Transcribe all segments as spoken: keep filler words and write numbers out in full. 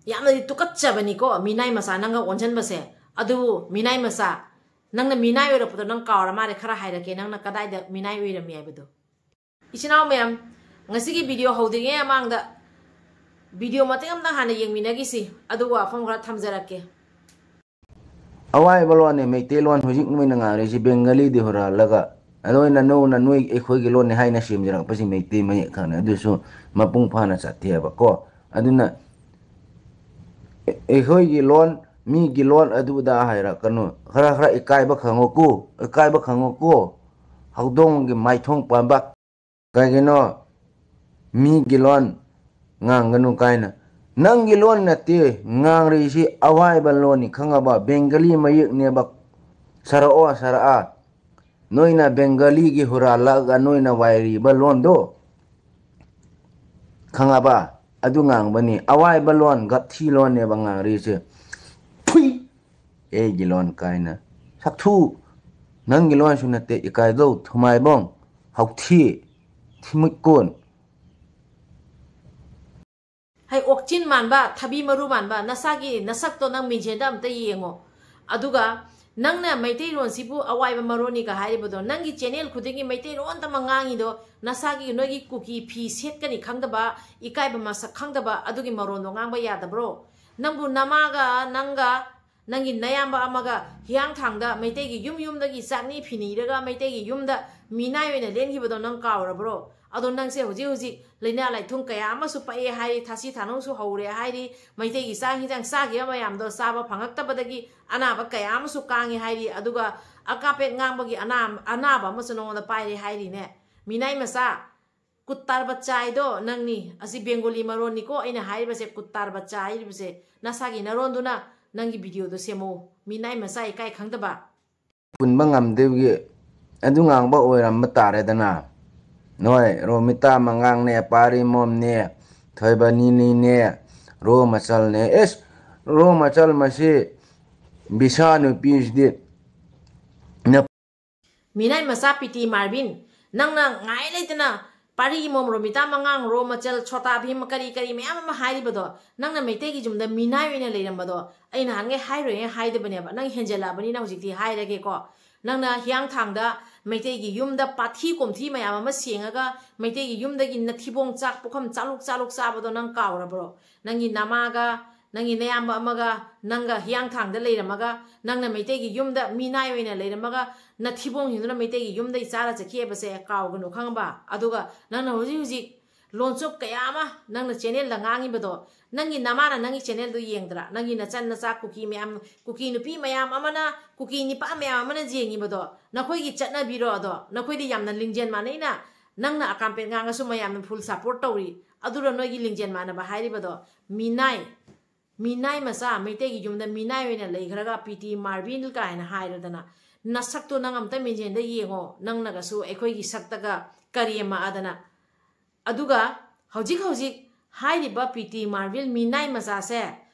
ꯌꯥꯝꯅꯗꯤ ꯇꯨꯀꯠꯆꯕꯅꯤꯀꯣ ꯃꯤꯅꯥꯏ ꯃꯆꯥ ꯅꯪꯒ ꯑꯣꯟꯁꯤꯟꯕꯁꯦ꯫ ꯑꯗꯨꯕꯨ ꯃꯤꯅꯥꯏ ꯃꯆꯥ, ꯅꯪꯅ ꯃꯤꯅꯥꯏ ꯑꯣꯏꯔꯛꯄꯗꯣ ꯅꯪ ꯀꯥꯎꯔ ꯃꯥꯜꯂꯦ꯫ ꯈꯔ ꯍꯥꯏꯔꯛꯀꯦ, ꯅꯪꯅ ꯀꯗꯥꯏꯗ ꯃꯤꯅꯥꯏ ꯑꯣꯏꯔꯝꯃꯤ ꯍꯥꯏꯕꯗꯣ꯫ ꯏꯆꯤꯟ ꯏꯅꯥꯎ ꯃꯌꯥꯝ, ꯉꯁꯤꯒꯤ ꯚꯤꯗꯤꯑꯣ ꯍꯧꯗ꯭ꯔꯤꯉꯩ ꯃꯃꯥꯡꯗ ꯚꯤꯗꯤꯑꯣ ꯃꯇꯦꯛ ꯑꯃꯇꯪ ꯍꯥꯟꯅ ꯌꯦꯡꯃꯤꯟꯅꯈꯤꯁꯤ, ꯑꯗꯨꯒ ꯋꯥꯐꯝ ꯈꯔ ꯊꯝꯖꯔꯛꯀꯦ꯫ ꯑꯋꯥꯏꯕ ꯂꯣꯟꯅꯤ ꯃꯩꯇꯩꯂꯣꯟ ꯍꯧꯖꯤꯛ ꯅꯣꯏꯅ ꯉꯥꯡꯔꯤꯁꯤ ꯕꯦꯡꯒꯂꯤꯗꯤ ꯍꯨꯔꯥꯜꯂꯒ ꯅꯣꯏꯅ ꯅꯧꯅ ꯅꯣꯏ ꯑꯩꯈꯣꯏꯒꯤ ꯂꯣꯟꯅꯤ ꯍꯥꯏꯅ ꯁꯦꯝꯖꯔꯛꯄꯁꯤ ꯃꯩꯇꯩ ꯃꯌꯦꯛ ꯈꯛꯅꯤ꯫ ꯑꯗꯨꯁꯨ ꯃꯄꯨꯡ ꯐꯥꯅ ꯆꯠꯇꯦꯕꯀꯣ꯫ ꯑꯗꯨꯅ ꯑꯩꯈꯣꯏꯒꯤ ꯂꯣꯟ, ꯃꯤꯒꯤ ꯂꯣꯟ ꯑꯗꯨꯗ ꯍꯥꯏꯔꯛꯀꯅꯨ꯫ ꯈꯔ ꯈꯔ ꯏꯀꯥꯏꯕ ꯈꯪꯉꯨꯀꯣ, ꯏꯀꯥꯏꯕ ꯈꯪꯉꯨꯀꯣ꯫ ꯍꯧꯗꯣꯡꯒꯤ ꯃꯥꯏꯊꯣꯡ ꯄꯥꯟꯕ꯫ ꯀꯩꯒꯤꯅꯣ ꯃꯤꯒꯤ ꯂꯣꯟ ꯉꯥꯡꯒꯅꯨ ꯀꯥꯏꯅ? ꯅꯪꯒꯤ ꯂꯣꯟ ꯅꯠꯇꯦ ꯉꯥꯡꯔꯤꯁꯤ, ꯑꯋꯥꯏꯕ ꯂꯣꯟꯅꯤ ꯈꯪꯉꯕ? ꯕꯦꯡꯒꯂꯤ ꯃꯌꯦꯛꯅꯦꯕ꯫ ꯁꯔꯛꯑꯣ ꯁꯔꯛꯑ ꯅꯣꯏꯅ ꯕꯦꯡꯒꯂꯤꯒꯤ ꯍꯨꯔꯥꯜꯂꯛꯑꯒ ꯅꯣꯏꯅ ꯋꯥꯏꯔꯤꯕ ꯂꯣꯟꯗꯣ ꯈꯪꯉꯕ? ꯑꯗꯨ ꯉꯥꯡꯕꯅꯤ꯫ ꯑꯋꯥꯏꯕ ꯂꯣꯟ, ꯒꯞꯊꯤ ꯂꯣꯟꯅꯦꯕ ꯉꯥꯡꯔꯤꯁꯦ꯫ ꯐꯨꯏ! ꯑꯩꯒꯤ ꯂꯣꯟ ꯀꯥꯏꯅ꯫ ꯁꯛꯊꯨ! ꯅꯪꯒꯤ ꯂꯣꯟꯁꯨ ꯅꯠꯇꯦ, ꯏꯀꯥꯏꯗꯧ, ꯊꯨꯃꯥꯏꯕꯣꯡ, ꯍꯥꯎꯊꯤ, ꯊꯤꯃꯨꯠꯀꯣꯟ꯫ ꯍꯩ ꯑꯣꯛꯆꯤꯟ ꯃꯥꯟꯕ, ꯊꯕꯤ ꯃꯔꯨ ꯃꯥꯟꯕ, ꯅꯁꯥꯒꯤ ꯅꯁꯛꯇꯣ ꯅꯪ ꯃꯤꯡꯁꯦꯟꯗ ꯑꯝꯇ ꯌꯦꯡꯉꯣ꯫ ꯑꯗꯨꯒ ꯅꯪꯅ ꯃꯩꯇꯩꯂꯣꯟꯁꯤꯕꯨ ꯑꯋꯥꯏꯕ ꯃꯔꯣꯟꯅꯤꯒ ꯍꯥꯏꯔꯤꯕꯗꯣ, ꯅꯪꯒꯤ ꯆꯦꯅꯦꯜ ꯈꯨꯗꯤꯡꯒꯤ ꯃꯩꯇꯩꯂꯣꯟꯇꯃꯛ ꯉꯥꯡꯉꯤꯗꯣ, ꯅꯁꯥꯒꯤ ꯅꯣꯏꯒꯤ ꯀꯨꯀꯤ ꯐꯤ ꯁꯦꯠꯀꯅꯤ ꯈꯪꯗꯕ, ꯏꯀꯥꯏꯕ ꯃꯁꯛ ꯈꯪꯗꯕ ꯑꯗꯨꯒꯤ ꯃꯔꯣꯟꯗꯣ ꯉꯥꯡꯕ ꯌꯥꯗꯕ꯭ꯔꯣ? ꯅꯪꯕꯨ ꯅꯃꯥꯒ ꯅꯪꯒ ꯅꯪꯒꯤ ꯅꯌꯥꯝꯕ ꯑꯃꯒ ꯍꯤꯌꯥꯡꯊꯥꯡꯗ ꯃꯩꯇꯩꯒꯤ ꯌꯨꯝ ꯌꯨꯝꯗꯒꯤ ꯆꯥꯛꯅꯤ ꯐꯤꯅꯤꯔꯒ ꯃꯩꯇꯩꯒꯤ ꯌꯨꯝꯗ ꯃꯤꯅꯥꯏ ꯑꯣꯏꯅ ꯂꯦꯟꯈꯤꯕꯗꯣ ꯅꯪ ꯀꯥꯎꯔꯕ꯭ꯔꯣ? ꯑꯗꯣ ꯅꯪꯁꯦ ꯍꯧꯖꯤꯛ ꯍꯧꯖꯤꯛ ꯂꯥꯏꯅꯥ ꯂꯥꯏꯊꯨꯡ ꯀꯌꯥ ꯑꯃꯁꯨ ꯄꯛꯑꯦ ꯍꯥꯏꯔꯤ, ꯊꯥꯁꯤ ꯊꯥꯅꯧꯁꯨ ꯍꯧꯔꯦ ꯍꯥꯏꯔꯤ, ꯃꯩꯇꯩꯒꯤ ꯆꯥꯛ ꯍꯤꯟꯖꯥꯡ ꯆꯥꯈꯤꯕ ꯃꯌꯥꯝꯗꯣ ꯆꯥꯕ ꯐꯪꯉꯛꯇꯕꯗꯒꯤ ꯑꯅꯥꯕ ꯀꯌꯥ ꯑꯃꯁꯨ ꯀꯥꯡꯉꯦ ꯍꯥꯏꯔꯤ꯫ ꯑꯗꯨꯒ ꯑꯀꯥꯄꯦꯠ ꯉꯥꯡꯕꯒꯤ ꯑꯅꯥ-, ꯑꯅꯥꯕ ꯑꯃꯁꯨ ꯅꯉꯣꯟꯗ ꯄꯥꯏꯔꯦ ꯍꯥꯏꯔꯤꯅꯦ꯫ ꯃꯤꯅꯥꯏ ꯃꯆꯥ, ꯀꯨꯠꯇꯥꯔ ꯕꯆꯥ ꯍꯥꯏꯗꯣ ꯅꯪꯅꯤ꯫ ꯑꯁꯤ ꯕꯦꯡꯒꯣꯂꯤ ꯃꯔꯣꯟꯅꯤꯀꯣ ꯑꯩꯅ ꯍꯥꯏꯔꯤꯕꯁꯦ, ꯀꯨꯠꯇꯥꯔ ꯕꯆꯥ ꯍꯥꯏꯔꯤꯕꯁꯦ꯫ ꯅꯁꯥꯒꯤ ꯅꯔꯣꯟꯗꯨꯅ ꯅꯪꯒꯤ ꯚꯤꯗꯤꯑꯣꯗꯣ ꯁꯦꯝꯃꯣ, ꯃꯤꯅꯥꯏ ꯃꯆꯥ ꯏꯀꯥꯏ ꯈꯪꯗꯕ꯫ ꯄꯨꯟꯕ ꯉꯝꯗꯕꯒꯤ ꯑꯗꯨ ꯉꯥꯡꯕ ꯑꯣꯏꯔꯝꯕ ꯇꯥꯔꯦꯗꯅ꯫ ꯅꯣꯏ ꯔꯣꯃꯤꯇꯥ ꯃꯉꯥꯡꯅꯦ, ꯄꯥꯔꯤꯃꯣꯝꯅꯦ, ꯊꯣꯏꯕꯅꯤꯅꯤꯅꯦ, ꯔꯣ ꯃꯆꯜꯅꯦ꯫ ꯑꯦꯁ, ꯔꯣ ꯃꯆꯜ ꯃꯁꯤ ꯕꯤꯁꯥ ꯅꯨꯄꯤꯁꯤꯗꯤ ꯃꯤꯅꯥꯏ ꯃꯆꯥ ꯄꯤꯇꯤ ꯃꯥꯔꯕꯤꯟ, ꯅꯪꯅ ꯉꯥꯏ ꯂꯩꯇꯅ ꯄꯥꯔꯤ ꯏꯃꯣꯝ ꯔꯣꯃꯤꯇꯥ ꯃꯉꯥꯡꯔꯣ ꯃꯆꯜ ꯁꯣꯇꯥ ꯚꯤꯝ ꯀꯔꯤ ꯀꯔꯤ ꯃꯌꯥꯝ ꯑꯃ ꯍꯥꯏꯔꯤꯕꯗꯣ, ꯅꯪꯅ ꯃꯩꯇꯩꯒꯤ ꯌꯨꯝꯗ ꯃꯤꯅꯥꯏ ꯑꯣꯏꯅ ꯂꯩꯔꯝꯕꯗꯣ ꯑꯩ ꯅꯍꯥꯟꯒꯩ ꯍꯥꯏꯔꯣꯏꯅ ꯍꯥꯏꯗꯕꯅꯦꯕ꯫ ꯅꯪ ꯍꯦꯟꯖꯜꯂꯛꯑꯕꯅꯤꯅ ꯍꯧꯖꯤꯛꯇꯤ ꯍꯥꯏꯔꯒꯦꯀꯣ꯫ ꯅꯪꯅ ꯍꯤꯌꯥꯡꯊꯥꯡꯗ ꯃꯩꯇꯩꯒꯤ ꯌꯨꯝꯗ ꯄꯥꯊꯤ ꯀꯣꯝꯊꯤ ꯃꯌꯥꯝ ꯑꯃ ꯁꯦꯡꯉꯒ ꯃꯩꯇꯩꯒꯤ ꯌꯨꯝꯗꯒꯤ ꯅꯊꯤꯕꯣꯡ ꯆꯥꯛ ꯄꯨꯈꯝ ꯆꯥꯂꯨꯛ ꯆꯥꯂꯨꯛ ꯆꯥꯕꯗꯣ ꯅꯪ ꯀꯥꯎꯔꯕ꯭ꯔꯣ? ꯅꯪꯒꯤ ꯅꯃꯥꯒ ꯅꯪꯒꯤ ꯅꯌꯥꯝꯕ ꯑꯃꯒ ꯅꯪꯒ ꯍꯤꯌꯥꯡꯊꯥꯡꯗ ꯂꯩꯔꯝꯃꯒ, ꯅꯪꯅ ꯃꯩꯇꯩꯒꯤ ꯌꯨꯝꯗ ꯃꯤꯅꯥꯏ ꯑꯣꯏꯅ ꯂꯩꯔꯝꯃꯒ, ꯅꯊꯤꯕꯣꯡꯁꯤꯡꯗꯨꯅ ꯃꯩꯇꯩꯒꯤ ꯌꯨꯝꯗꯒꯤ ꯆꯥꯔ ꯆꯠꯈꯤ ꯍꯥꯏꯕꯁꯦ ꯀꯥꯎꯒꯅꯨ, ꯈꯪꯉꯕ? ꯑꯗꯨꯒ ꯅꯪꯅ ꯍꯧꯖꯤꯛ ꯍꯧꯖꯤꯛ ꯂꯣꯟꯆꯨꯞ ꯀꯌꯥ ꯑꯃ ꯅꯪꯅ ꯆꯦꯅꯦꯜꯗ ꯉꯥꯡꯉꯤꯕꯗꯣ, ꯅꯪꯒꯤ ꯅꯃꯥꯅ ꯅꯪꯒꯤ ꯆꯦꯅꯦꯜꯗꯨ ꯌꯦꯡꯗ꯭ꯔꯥ? ꯅꯪꯒꯤ ꯅꯆꯟ ꯅꯆꯥ ꯀꯨꯀꯤ ꯃꯌꯥꯝ, ꯀꯨꯀꯤ ꯅꯨꯄꯤ ꯃꯌꯥꯝ ꯑꯃꯅ, ꯀꯨꯀꯤ ꯅꯤꯄꯥ ꯃꯌꯥꯝ ꯑꯃꯅ ꯌꯦꯡꯉꯤꯕꯗꯣ, ꯅꯈꯣꯏꯒꯤ ꯆꯠꯅꯕꯤꯔꯣ ꯑꯗꯣ? ꯅꯈꯣꯏꯗꯤ ꯌꯥꯝꯅ ꯂꯤꯡꯖꯦꯜ ꯃꯥꯟꯅꯩꯅ, ꯅꯪꯅ ꯑꯀꯥꯝꯄꯦꯠ ꯉꯥꯡꯉꯁꯨ ꯃꯌꯥꯝꯅ ꯐꯨꯜ ꯁꯄꯣꯔꯠ ꯇꯧꯔꯤ꯫ ꯑꯗꯨꯔꯣ ꯅꯣꯏꯒꯤ ꯂꯤꯡꯖꯦꯜ ꯃꯥꯟꯅꯕ ꯍꯥꯏꯔꯤꯕꯗꯣ? ꯃꯤꯅꯥꯏ, ꯃꯤꯅꯥꯏ ꯃꯆꯥ, ꯃꯩꯇꯩꯒꯤ ꯌꯨꯝꯗ ꯃꯤꯅꯥꯏ ꯑꯣꯏꯅ ꯂꯩꯈ꯭ꯔꯒ ꯄꯤ ꯇꯤ ꯃꯥꯔꯕꯤꯟ ꯀꯥꯏꯅ ꯍꯥꯏꯔꯗꯅ, ꯅꯁꯛꯇꯣ ꯅꯪ ꯑꯝꯇ ꯃꯤꯡꯖꯦꯜꯗ ꯌꯦꯡꯉꯣ, ꯅꯪꯅꯒꯁꯨ ꯑꯩꯈꯣꯏꯒꯤ ꯁꯛꯇꯒ ꯀꯔꯦꯝꯃꯛꯑꯗꯅ꯫ ꯑꯗꯨꯒ ꯍꯧꯖꯤꯛ ꯍꯧꯖꯤꯛ ꯍꯥꯏꯔꯤꯕ ꯄꯤ ꯇꯤ ꯃꯥꯔꯕꯤꯟ ꯃꯤꯅꯥꯏ ꯃꯆꯥꯁꯦ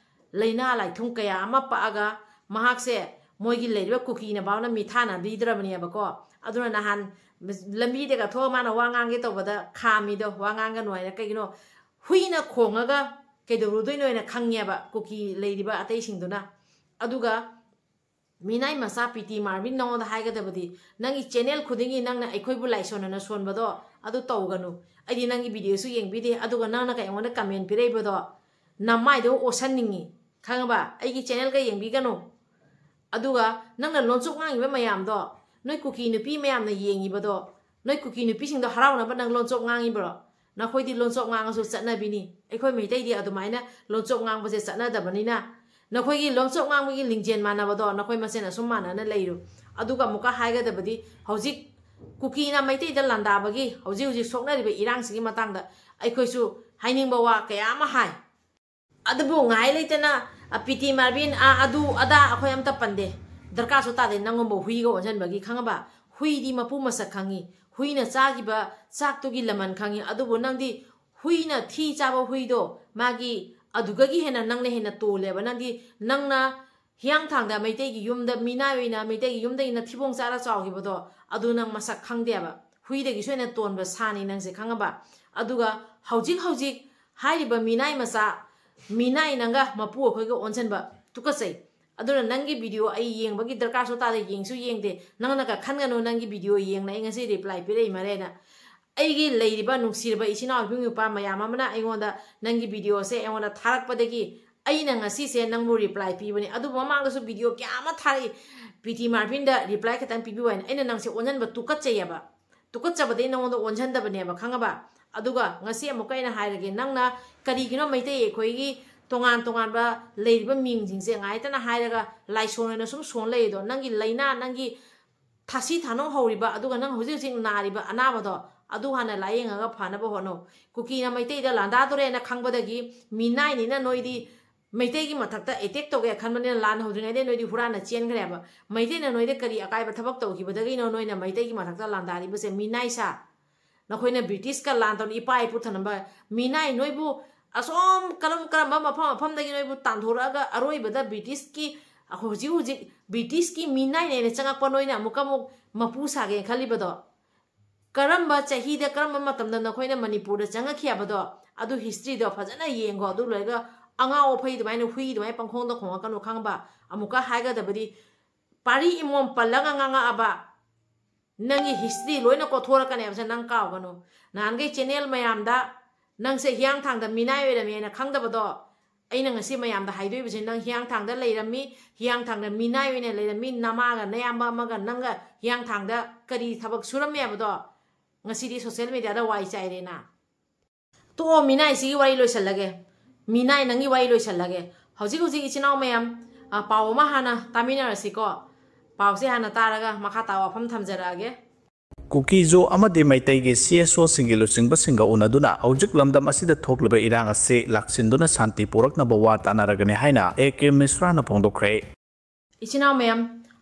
ꯂꯥꯏꯅꯥ ꯂꯥꯏꯊꯨꯡ ꯀꯌꯥ ꯑꯃ ꯄꯛꯑꯒ ꯃꯍꯥꯛꯁꯦ ꯃꯣꯏꯒꯤ ꯂꯩꯔꯤꯕ ꯀꯨꯀꯤꯅ ꯐꯥꯎꯅ ꯃꯤꯊꯥꯅꯕꯤꯗ꯭ꯔꯕꯅꯦꯕꯀꯣ꯫ ꯑꯗꯨꯅ ꯅꯍꯥꯟ ꯂꯝꯕꯤꯗꯒ ꯊꯣꯛꯑ ꯃꯥꯅ ꯋꯥ ꯉꯥꯡꯒꯦ ꯇꯧꯕꯗ ꯈꯥꯝꯃꯤꯗꯣ, ꯋꯥ ꯉꯥꯡꯒꯅꯨ ꯍꯥꯏꯅ꯫ ꯀꯩꯒꯤꯅꯣ? ꯍꯨꯏꯅ ꯈꯣꯡꯉꯒ ꯀꯩꯗꯧꯔꯨꯗꯣꯏꯅꯣ ꯍꯥꯏꯅ ꯈꯪꯉꯦꯕ ꯀꯨꯀꯤ ꯂꯩꯔꯤꯕ ꯑꯇꯩꯁꯤꯡꯗꯨꯅ꯫ ꯑꯗꯨꯒ ꯃꯤꯅꯥꯏ ꯃꯆꯥ ꯄꯤ ꯇꯤ ꯃꯥꯔꯕꯤꯟ, ꯅꯉꯣꯟꯗ ꯍꯥꯏꯒꯗꯕꯗꯤ, ꯅꯪꯒꯤ ꯆꯦꯅꯦꯜ ꯈꯨꯗꯤꯡꯒꯤ ꯅꯪꯅ ꯑꯩꯈꯣꯏꯕꯨ ꯂꯥꯏꯁꯣꯟꯅꯅ ꯁꯣꯟꯕꯗꯣ ꯑꯗꯨ ꯇꯧꯒꯅꯨ꯫ ꯑꯩꯗꯤ ꯅꯪꯒꯤ ꯚꯤꯗꯤꯑꯣꯁꯨ ꯌꯦꯡꯕꯤꯗꯦ, ꯑꯗꯨꯒ ꯅꯪꯅ ꯀꯩ ꯑꯩꯉꯣꯟꯗ ꯀꯃꯦꯟ ꯄꯤꯔꯛꯏꯕꯗꯣ ꯅꯃꯥꯏꯗꯣ ꯑꯣꯠꯁꯟꯅꯤꯡꯉꯤ, ꯈꯪꯉꯕ? ꯑꯩꯒꯤ ꯆꯦꯅꯦꯜꯒ ꯌꯦꯡꯕꯤꯒꯅꯨ꯫ ꯑꯗꯨꯒ ꯅꯪꯅ ꯂꯣꯟꯆꯨꯞ ꯉꯥꯡꯉꯤꯕ ꯃꯌꯥꯝꯗꯣ, ꯅꯣꯏ ꯀꯨꯀꯤ ꯅꯨꯄꯤ ꯃꯌꯥꯝꯅ ꯌꯦꯡꯉꯤꯕꯗꯣ, ꯅꯣꯏ ꯀꯨꯀꯤ ꯅꯨꯄꯤꯁꯤꯡꯗꯣ ꯍꯔꯥꯎꯅꯕ ꯅꯪ ꯂꯣꯟꯆꯣꯞ ꯉꯥꯡꯉꯤꯕ꯭ꯔꯣ? ꯅꯈꯣꯏꯗꯤ ꯂꯣꯟꯆꯣꯞ ꯉꯥꯡꯉꯁꯨ ꯆꯠꯅꯕꯤꯅꯤ꯫ ꯑꯩꯈꯣꯏ ꯃꯩꯇꯩꯗꯤ ꯑꯗꯨꯃꯥꯏꯅ ꯂꯣꯟꯆꯣꯞ ꯉꯥꯡꯕꯁꯦ ꯆꯠꯅꯗꯕꯅꯤꯅ, ꯅꯈꯣꯏꯒꯤ ꯂꯣꯟꯆꯣꯞ ꯉꯥꯡꯕꯒꯤ ꯂꯤꯡꯖꯦꯜ ꯃꯥꯟꯅꯕꯗꯣ ꯅꯈꯣꯏ ꯃꯁꯦꯟ ꯑꯁꯨꯝ ꯃꯥꯟꯅꯅ ꯂꯩꯔꯨ꯫ ꯑꯗꯨꯒ ꯑꯃꯨꯛꯀ ꯍꯥꯏꯒꯗꯕꯗꯤ, ꯍꯧꯖꯤꯛ ꯀꯨꯀꯤꯅ ꯃꯩꯇꯩꯗ ꯂꯥꯟꯗꯥꯕꯒꯤ ꯍꯧꯖꯤꯛ ꯍꯧꯖꯤꯛ ꯁꯣꯛꯅꯔꯤꯕ ꯏꯔꯥꯡꯁꯤꯒꯤ ꯃꯇꯥꯡꯗ ꯑꯩꯈꯣꯏꯁꯨ ꯍꯥꯏꯅꯤꯡꯕ ꯋꯥ ꯀꯌꯥ ꯑꯃ ꯍꯥꯏ꯫ ꯑꯗꯨꯕꯨ ꯉꯥꯏ ꯂꯩꯇꯅ, ꯑ, ꯄꯤ ꯇꯤ ꯃꯥꯔꯕꯤꯟ, ꯑ, ꯑꯗꯨ ꯑꯗꯥ ꯑꯩꯈꯣꯏ ꯑꯝꯇ ꯄꯟꯗꯦ꯫ ꯗꯔꯀꯥꯔꯁꯨ ꯇꯥꯗꯦ ꯅꯪꯒꯨꯝꯕ ꯍꯨꯏꯒ ꯑꯣꯟꯁꯤꯟꯕꯒꯤ, ꯈꯪꯉꯕ? ꯍꯨꯏꯗꯤ ꯃꯄꯨ ꯃꯁꯛ ꯈꯪꯉꯤ, ꯍꯨꯏꯅ ꯆꯥꯈꯤꯕ ꯆꯥꯛꯇꯨꯒꯤ ꯂꯃꯟ ꯈꯪꯉꯤ꯫ ꯑꯗꯨꯕꯨ ꯅꯪꯗꯤ ꯍꯨꯏꯅ ꯊꯤ ꯆꯥꯕ ꯍꯨꯏꯗꯣ, ꯃꯥꯒꯤ ꯑꯗꯨꯗꯒꯤ ꯍꯦꯟꯅ ꯅꯪꯅ ꯍꯦꯟꯅ ꯇꯣꯜꯂꯦꯕ꯫ ꯅꯪꯗꯤ, ꯅꯪꯅ ꯍꯤꯌꯥꯡꯊꯥꯡꯗ ꯃꯩꯇꯩꯒꯤ ꯌꯨꯝꯗ ꯃꯤꯅꯥꯏ ꯑꯣꯏꯅ ꯃꯩꯇꯩꯒꯤ ꯌꯨꯝꯗꯒꯤ ꯅꯊꯤꯕꯣꯡ ꯆꯥꯔ ꯆꯥꯎꯈꯤꯕꯗꯣ, ꯑꯗꯨ ꯅꯪ ꯃꯁꯛ ꯈꯪꯗꯦꯕ꯫ ꯍꯨꯏꯗꯒꯤꯁꯨ ꯍꯦꯟꯅ ꯇꯣꯟꯕ ꯁꯥꯅꯤ ꯅꯪꯁꯦ, ꯈꯪꯉꯕ? ꯑꯗꯨꯒ ꯍꯧꯖꯤꯛ ꯍꯧꯖꯤꯛ ꯍꯥꯏꯔꯤꯕ ꯃꯤꯅꯥꯏ ꯃꯆꯥ, ꯃꯤꯅꯥꯏ ꯅꯪꯒ ꯃꯄꯨ ꯑꯩꯈꯣꯏꯒ ꯑꯣꯟꯁꯤꯟꯕ ꯇꯨꯀꯠꯆꯩ꯫ ꯑꯗꯨꯅ ꯅꯪꯒꯤ ꯚꯤꯗꯤꯑꯣ ꯑꯩ ꯌꯦꯡꯕꯒꯤ ꯗꯔꯀꯥꯔꯁꯨ ꯇꯥꯗꯦ, ꯌꯦꯡꯁꯨ ꯌꯦꯡꯗꯦ꯫ ꯅꯪꯅꯒ ꯈꯟꯒꯅꯨ ꯅꯪꯒꯤ ꯚꯤꯗꯤꯑꯣ ꯌꯦꯡꯅ ꯑꯩ ꯉꯁꯤ ꯔꯤꯄ꯭ꯂꯥꯏ ꯄꯤꯔꯛꯏ ꯃꯔꯦꯅ꯫ ꯑꯩꯒꯤ ꯂꯩꯔꯤꯕ ꯅꯨꯡꯁꯤꯔꯕ ꯏꯆꯤꯟ ꯏꯅꯥꯎ ꯏꯕꯨꯡ ꯏꯄ꯭ꯋꯥ ꯃꯌꯥꯝ ꯑꯃꯅ ꯑꯩꯉꯣꯟꯗ ꯅꯪꯒꯤ ꯚꯤꯗꯤꯑꯣꯁꯦ ꯑꯩꯉꯣꯟꯗ ꯊꯥꯔꯛꯄꯗꯒꯤ ꯑꯩꯅ ꯉꯁꯤꯁꯦ ꯅꯪꯕꯨ ꯔꯤꯄ꯭ꯂꯥꯏ ꯄꯤꯕꯅꯤ꯫ ꯑꯗꯨꯕꯨ ꯃꯃꯥꯡꯗꯁꯨ ꯚꯤꯗꯤꯑꯣ ꯀꯌꯥ ꯑꯃ ꯊꯥꯔꯛꯏ, ꯄꯤ ꯇꯤ ꯃꯥꯔꯐꯤꯟꯗ ꯔꯤꯄ꯭ꯂꯥꯏ ꯈꯤꯇꯪ ꯄꯤꯕꯤꯌꯨ ꯍꯥꯏꯅ꯫ ꯑꯩꯅ ꯅꯪꯁꯦ ꯑꯣꯟꯁꯤꯟꯕ ꯇꯨꯀꯠꯆꯩꯑꯕ꯫ ꯇꯨꯀꯠꯆꯕꯗꯤ ꯅꯉꯣꯟꯗ ꯑꯣꯟꯁꯤꯟꯗꯕꯅꯦꯕ, ꯈꯪꯉꯕ? ꯑꯗꯨꯒ ꯉꯁꯤ ꯑꯃꯨꯛꯀ ꯑꯩꯅ ꯍꯥꯏꯔꯒꯦ, ꯅꯪꯅ ꯀꯔꯤꯒꯤꯅꯣ ꯃꯩꯇꯩ ꯑꯩꯈꯣꯏꯒꯤ ꯇꯣꯉꯥꯟ ꯇꯣꯉꯥꯟꯕ ꯂꯩꯔꯤꯕ ꯃꯤꯡꯁꯤꯡꯁꯦ ꯉꯥꯏꯇꯅ ꯍꯥꯏꯔꯒ ꯂꯥꯏꯁꯣꯟ ꯑꯣꯏꯅ ꯁꯨꯝ ꯁꯣꯟ ꯂꯩꯔꯤꯗꯣ? ꯅꯪꯒꯤ ꯂꯥꯏꯅꯥ, ꯅꯪꯒꯤ ꯊꯥꯁꯤ ꯊꯥꯅꯧ ꯍꯧꯔꯤꯕ, ꯑꯗꯨꯒ ꯅꯪ ꯍꯧꯖꯤꯛ ꯍꯧꯖꯤꯛ ꯅꯥꯔꯤꯕ ꯑꯅꯥꯕꯗꯣ, ꯑꯗꯨ ꯍꯥꯟꯅ ꯂꯥꯏꯌꯦꯡꯉꯒ ꯐꯅꯕ ꯍꯣꯠꯅꯧ꯫ ꯀꯨꯀꯤꯅ ꯃꯩꯇꯩꯗ ꯂꯥꯟꯗꯥꯗꯣꯔꯦꯅ ꯈꯪꯕꯗꯒꯤ ꯃꯤꯅꯥꯏꯅꯤꯅ ꯅꯣꯏꯗꯤ ꯃꯩꯇꯩꯒꯤ ꯃꯊꯛꯇ ꯑꯦꯇꯦꯛ ꯇꯧꯒꯦ ꯈꯟꯕꯅꯤꯅ ꯂꯥꯟ ꯍꯧꯗ꯭ꯔꯤꯉꯩꯗ ꯅꯣꯏꯗꯤ ꯍꯨꯔꯥꯟꯅ ꯆꯦꯟꯈ꯭ꯔꯦꯕ꯫ ꯃꯩꯇꯩꯅ ꯅꯣꯏꯗ ꯀꯔꯤ ꯑꯀꯥꯏꯕ ꯊꯕꯛ ꯇꯧꯈꯤꯕꯗꯒꯤꯅꯣ ꯅꯣꯏꯅ ꯃꯩꯇꯩꯒꯤ ꯃꯊꯛꯇ ꯂꯥꯟꯗꯥꯔꯤꯕꯁꯦ? ꯃꯤꯅꯥꯏ ꯁꯥ, ꯅꯈꯣꯏꯅ ꯕ꯭ꯔꯤꯇꯤꯁꯀ ꯂꯥꯟ ꯇꯧꯅ ꯏꯄꯥ ꯏꯄꯨ ꯊꯅꯝꯕ ꯃꯤꯅꯥꯏ ꯅꯣꯏꯕꯨ ꯑꯁꯣꯝ ꯀꯔꯝ ꯀꯔꯝꯕ ꯃꯐꯝ ꯃꯐꯝꯗꯒꯤ ꯅꯣꯏꯕꯨ ꯇꯥꯟꯊꯣꯔꯛꯑꯒ ꯑꯔꯣꯏꯕꯗ ꯕ꯭ꯔꯤꯇꯤꯁꯀꯤ, ꯑꯩꯈꯣꯏ ꯍꯧꯖꯤꯛ ꯍꯧꯖꯤꯛ ꯕ꯭ꯔꯤꯇꯤꯁꯀꯤ ꯃꯤꯅꯥꯏꯅꯦꯅ ꯆꯪꯉꯛꯄ ꯅꯣꯏꯅ ꯑꯃꯨꯛꯀ ꯑꯃꯨꯛ ꯃꯄꯨ ꯁꯥꯒꯦꯅ ꯈꯜꯂꯤꯕꯗꯣ? ꯀꯔꯝꯕ ꯆꯍꯤꯗ, ꯀꯔꯝꯕ ꯃꯇꯝꯗ ꯅꯈꯣꯏꯅ ꯃꯅꯤꯄꯨꯔꯗ ꯆꯪꯉꯛꯈꯤ ꯍꯥꯏꯕꯗꯣ, ꯑꯗꯨ ꯍꯤꯁꯇ꯭ꯔꯤꯗꯣ ꯐꯖꯅ ꯌꯦꯡꯉꯣ꯫ ꯑꯗꯨ ꯂꯣꯏꯔꯒ ꯑꯉꯥꯎ ꯑꯐꯩ ꯑꯗꯨꯃꯥꯏꯅ, ꯍꯨꯏ ꯑꯗꯨꯃꯥꯏꯅ ꯄꯪꯈꯣꯡꯗ ꯈꯣꯡꯉꯛꯀꯅꯨ, ꯈꯪꯉꯕ? ꯑꯃꯨꯛꯀ ꯍꯥꯏꯒꯗꯕꯗꯤ, ꯄꯥꯔꯤ ꯏꯃꯣꯝ ꯄꯜꯂꯒ ꯉꯥꯡꯉꯛꯑꯕ, ꯅꯪꯒꯤ ꯍꯤꯁꯇ꯭ꯔꯤ ꯂꯣꯏꯅ ꯀꯣꯊꯣꯔꯛꯀꯅꯦꯕꯁꯦ ꯅꯪ ꯀꯥꯎꯒꯅꯨ꯫ ꯅꯍꯥꯟꯈꯩ ꯆꯦꯅꯦꯜ ꯃꯌꯥꯝꯗ ꯅꯪꯁꯦ ꯍꯤꯌꯥꯡꯊꯥꯡꯗ ꯃꯤꯅꯥꯏ ꯑꯣꯏꯔꯝꯃꯦꯅ ꯈꯪꯗꯕꯗꯣ, ꯑꯩꯅ ꯉꯁꯤ ꯃꯌꯥꯝꯗ ꯍꯥꯏꯗꯣꯏꯕꯁꯦ, ꯅꯪ ꯍꯤꯌꯥꯡꯊꯥꯡꯗ ꯂꯩꯔꯝꯃꯤ, ꯍꯤꯌꯥꯡꯊꯥꯡꯗ ꯃꯤꯅꯥꯏ ꯑꯣꯏꯅ ꯂꯩꯔꯝꯃꯤ, ꯅꯃꯥꯒ ꯅꯌꯥꯝꯕ ꯑꯃꯒ ꯅꯪꯒ ꯍꯤꯌꯥꯡꯊꯥꯡꯗ ꯀꯔꯤ ꯊꯕꯛ ꯁꯨꯔꯝꯃꯦ ꯍꯥꯏꯕꯗꯣ ꯉꯁꯤꯗꯤ ꯁꯣꯁꯦꯜ ꯃꯦꯗꯤꯌꯥꯗ ꯋꯥꯏ ꯆꯥꯏꯔꯦꯅ꯫ ꯇꯣꯛꯑꯣ, ꯃꯤꯅꯥꯏꯁꯤꯒꯤ ꯋꯥꯔꯤ ꯂꯣꯏꯁꯜꯂꯒꯦ꯫ ꯃꯤꯅꯥꯏ ꯅꯪꯒꯤ ꯋꯥꯔꯤ ꯂꯣꯏꯁꯜꯂꯒꯦ꯫ ꯍꯧꯖꯤꯛ ꯍꯧꯖꯤꯛ ꯏꯆꯤꯟ ꯏꯅꯥꯎ ꯃꯌꯥꯝ, ꯑ, ꯄꯥꯎ ꯑꯃ ꯍꯥꯟꯅ ꯇꯥꯃꯤꯟꯅꯔꯁꯤꯀꯣ꯫ ꯄꯥꯎꯁꯦ ꯍꯥꯟꯅ ꯇꯥꯔꯒ ꯃꯈꯥ ꯇꯥꯕ ꯋꯥꯐꯝ ꯊꯝꯖꯔꯛꯑꯒꯦ꯫ ꯀꯨꯀꯤꯖꯣ ꯑꯃꯗꯤ ꯃꯩꯇꯩꯒꯤ ꯁꯤ ꯑꯦꯁ ꯑꯣꯁꯤꯡꯒꯤ ꯂꯨꯆꯤꯡꯕꯁꯤꯡꯒ ꯎꯅꯗꯨꯅ ꯍꯧꯖꯤꯛ ꯂꯝꯗꯝ ꯑꯁꯤꯗ ꯊꯣꯛꯂꯤꯕ ꯏꯔꯥꯡ ꯑꯁꯤ ꯂꯥꯛꯁꯤꯟꯗꯨꯅ ꯁꯥꯟꯇꯤ ꯄꯨꯔꯛꯅꯕ ꯋꯥ ꯇꯥꯅꯔꯒꯅꯤ ꯍꯥꯏꯅ ꯑꯦ ꯀꯦ ꯃꯤꯁ꯭ꯔꯥꯅ ꯐꯣꯡꯗꯣꯛꯈ꯭ꯔꯦ꯫ ꯏꯆꯤꯟ ꯏꯅꯥꯎ ꯃꯌꯥꯝ,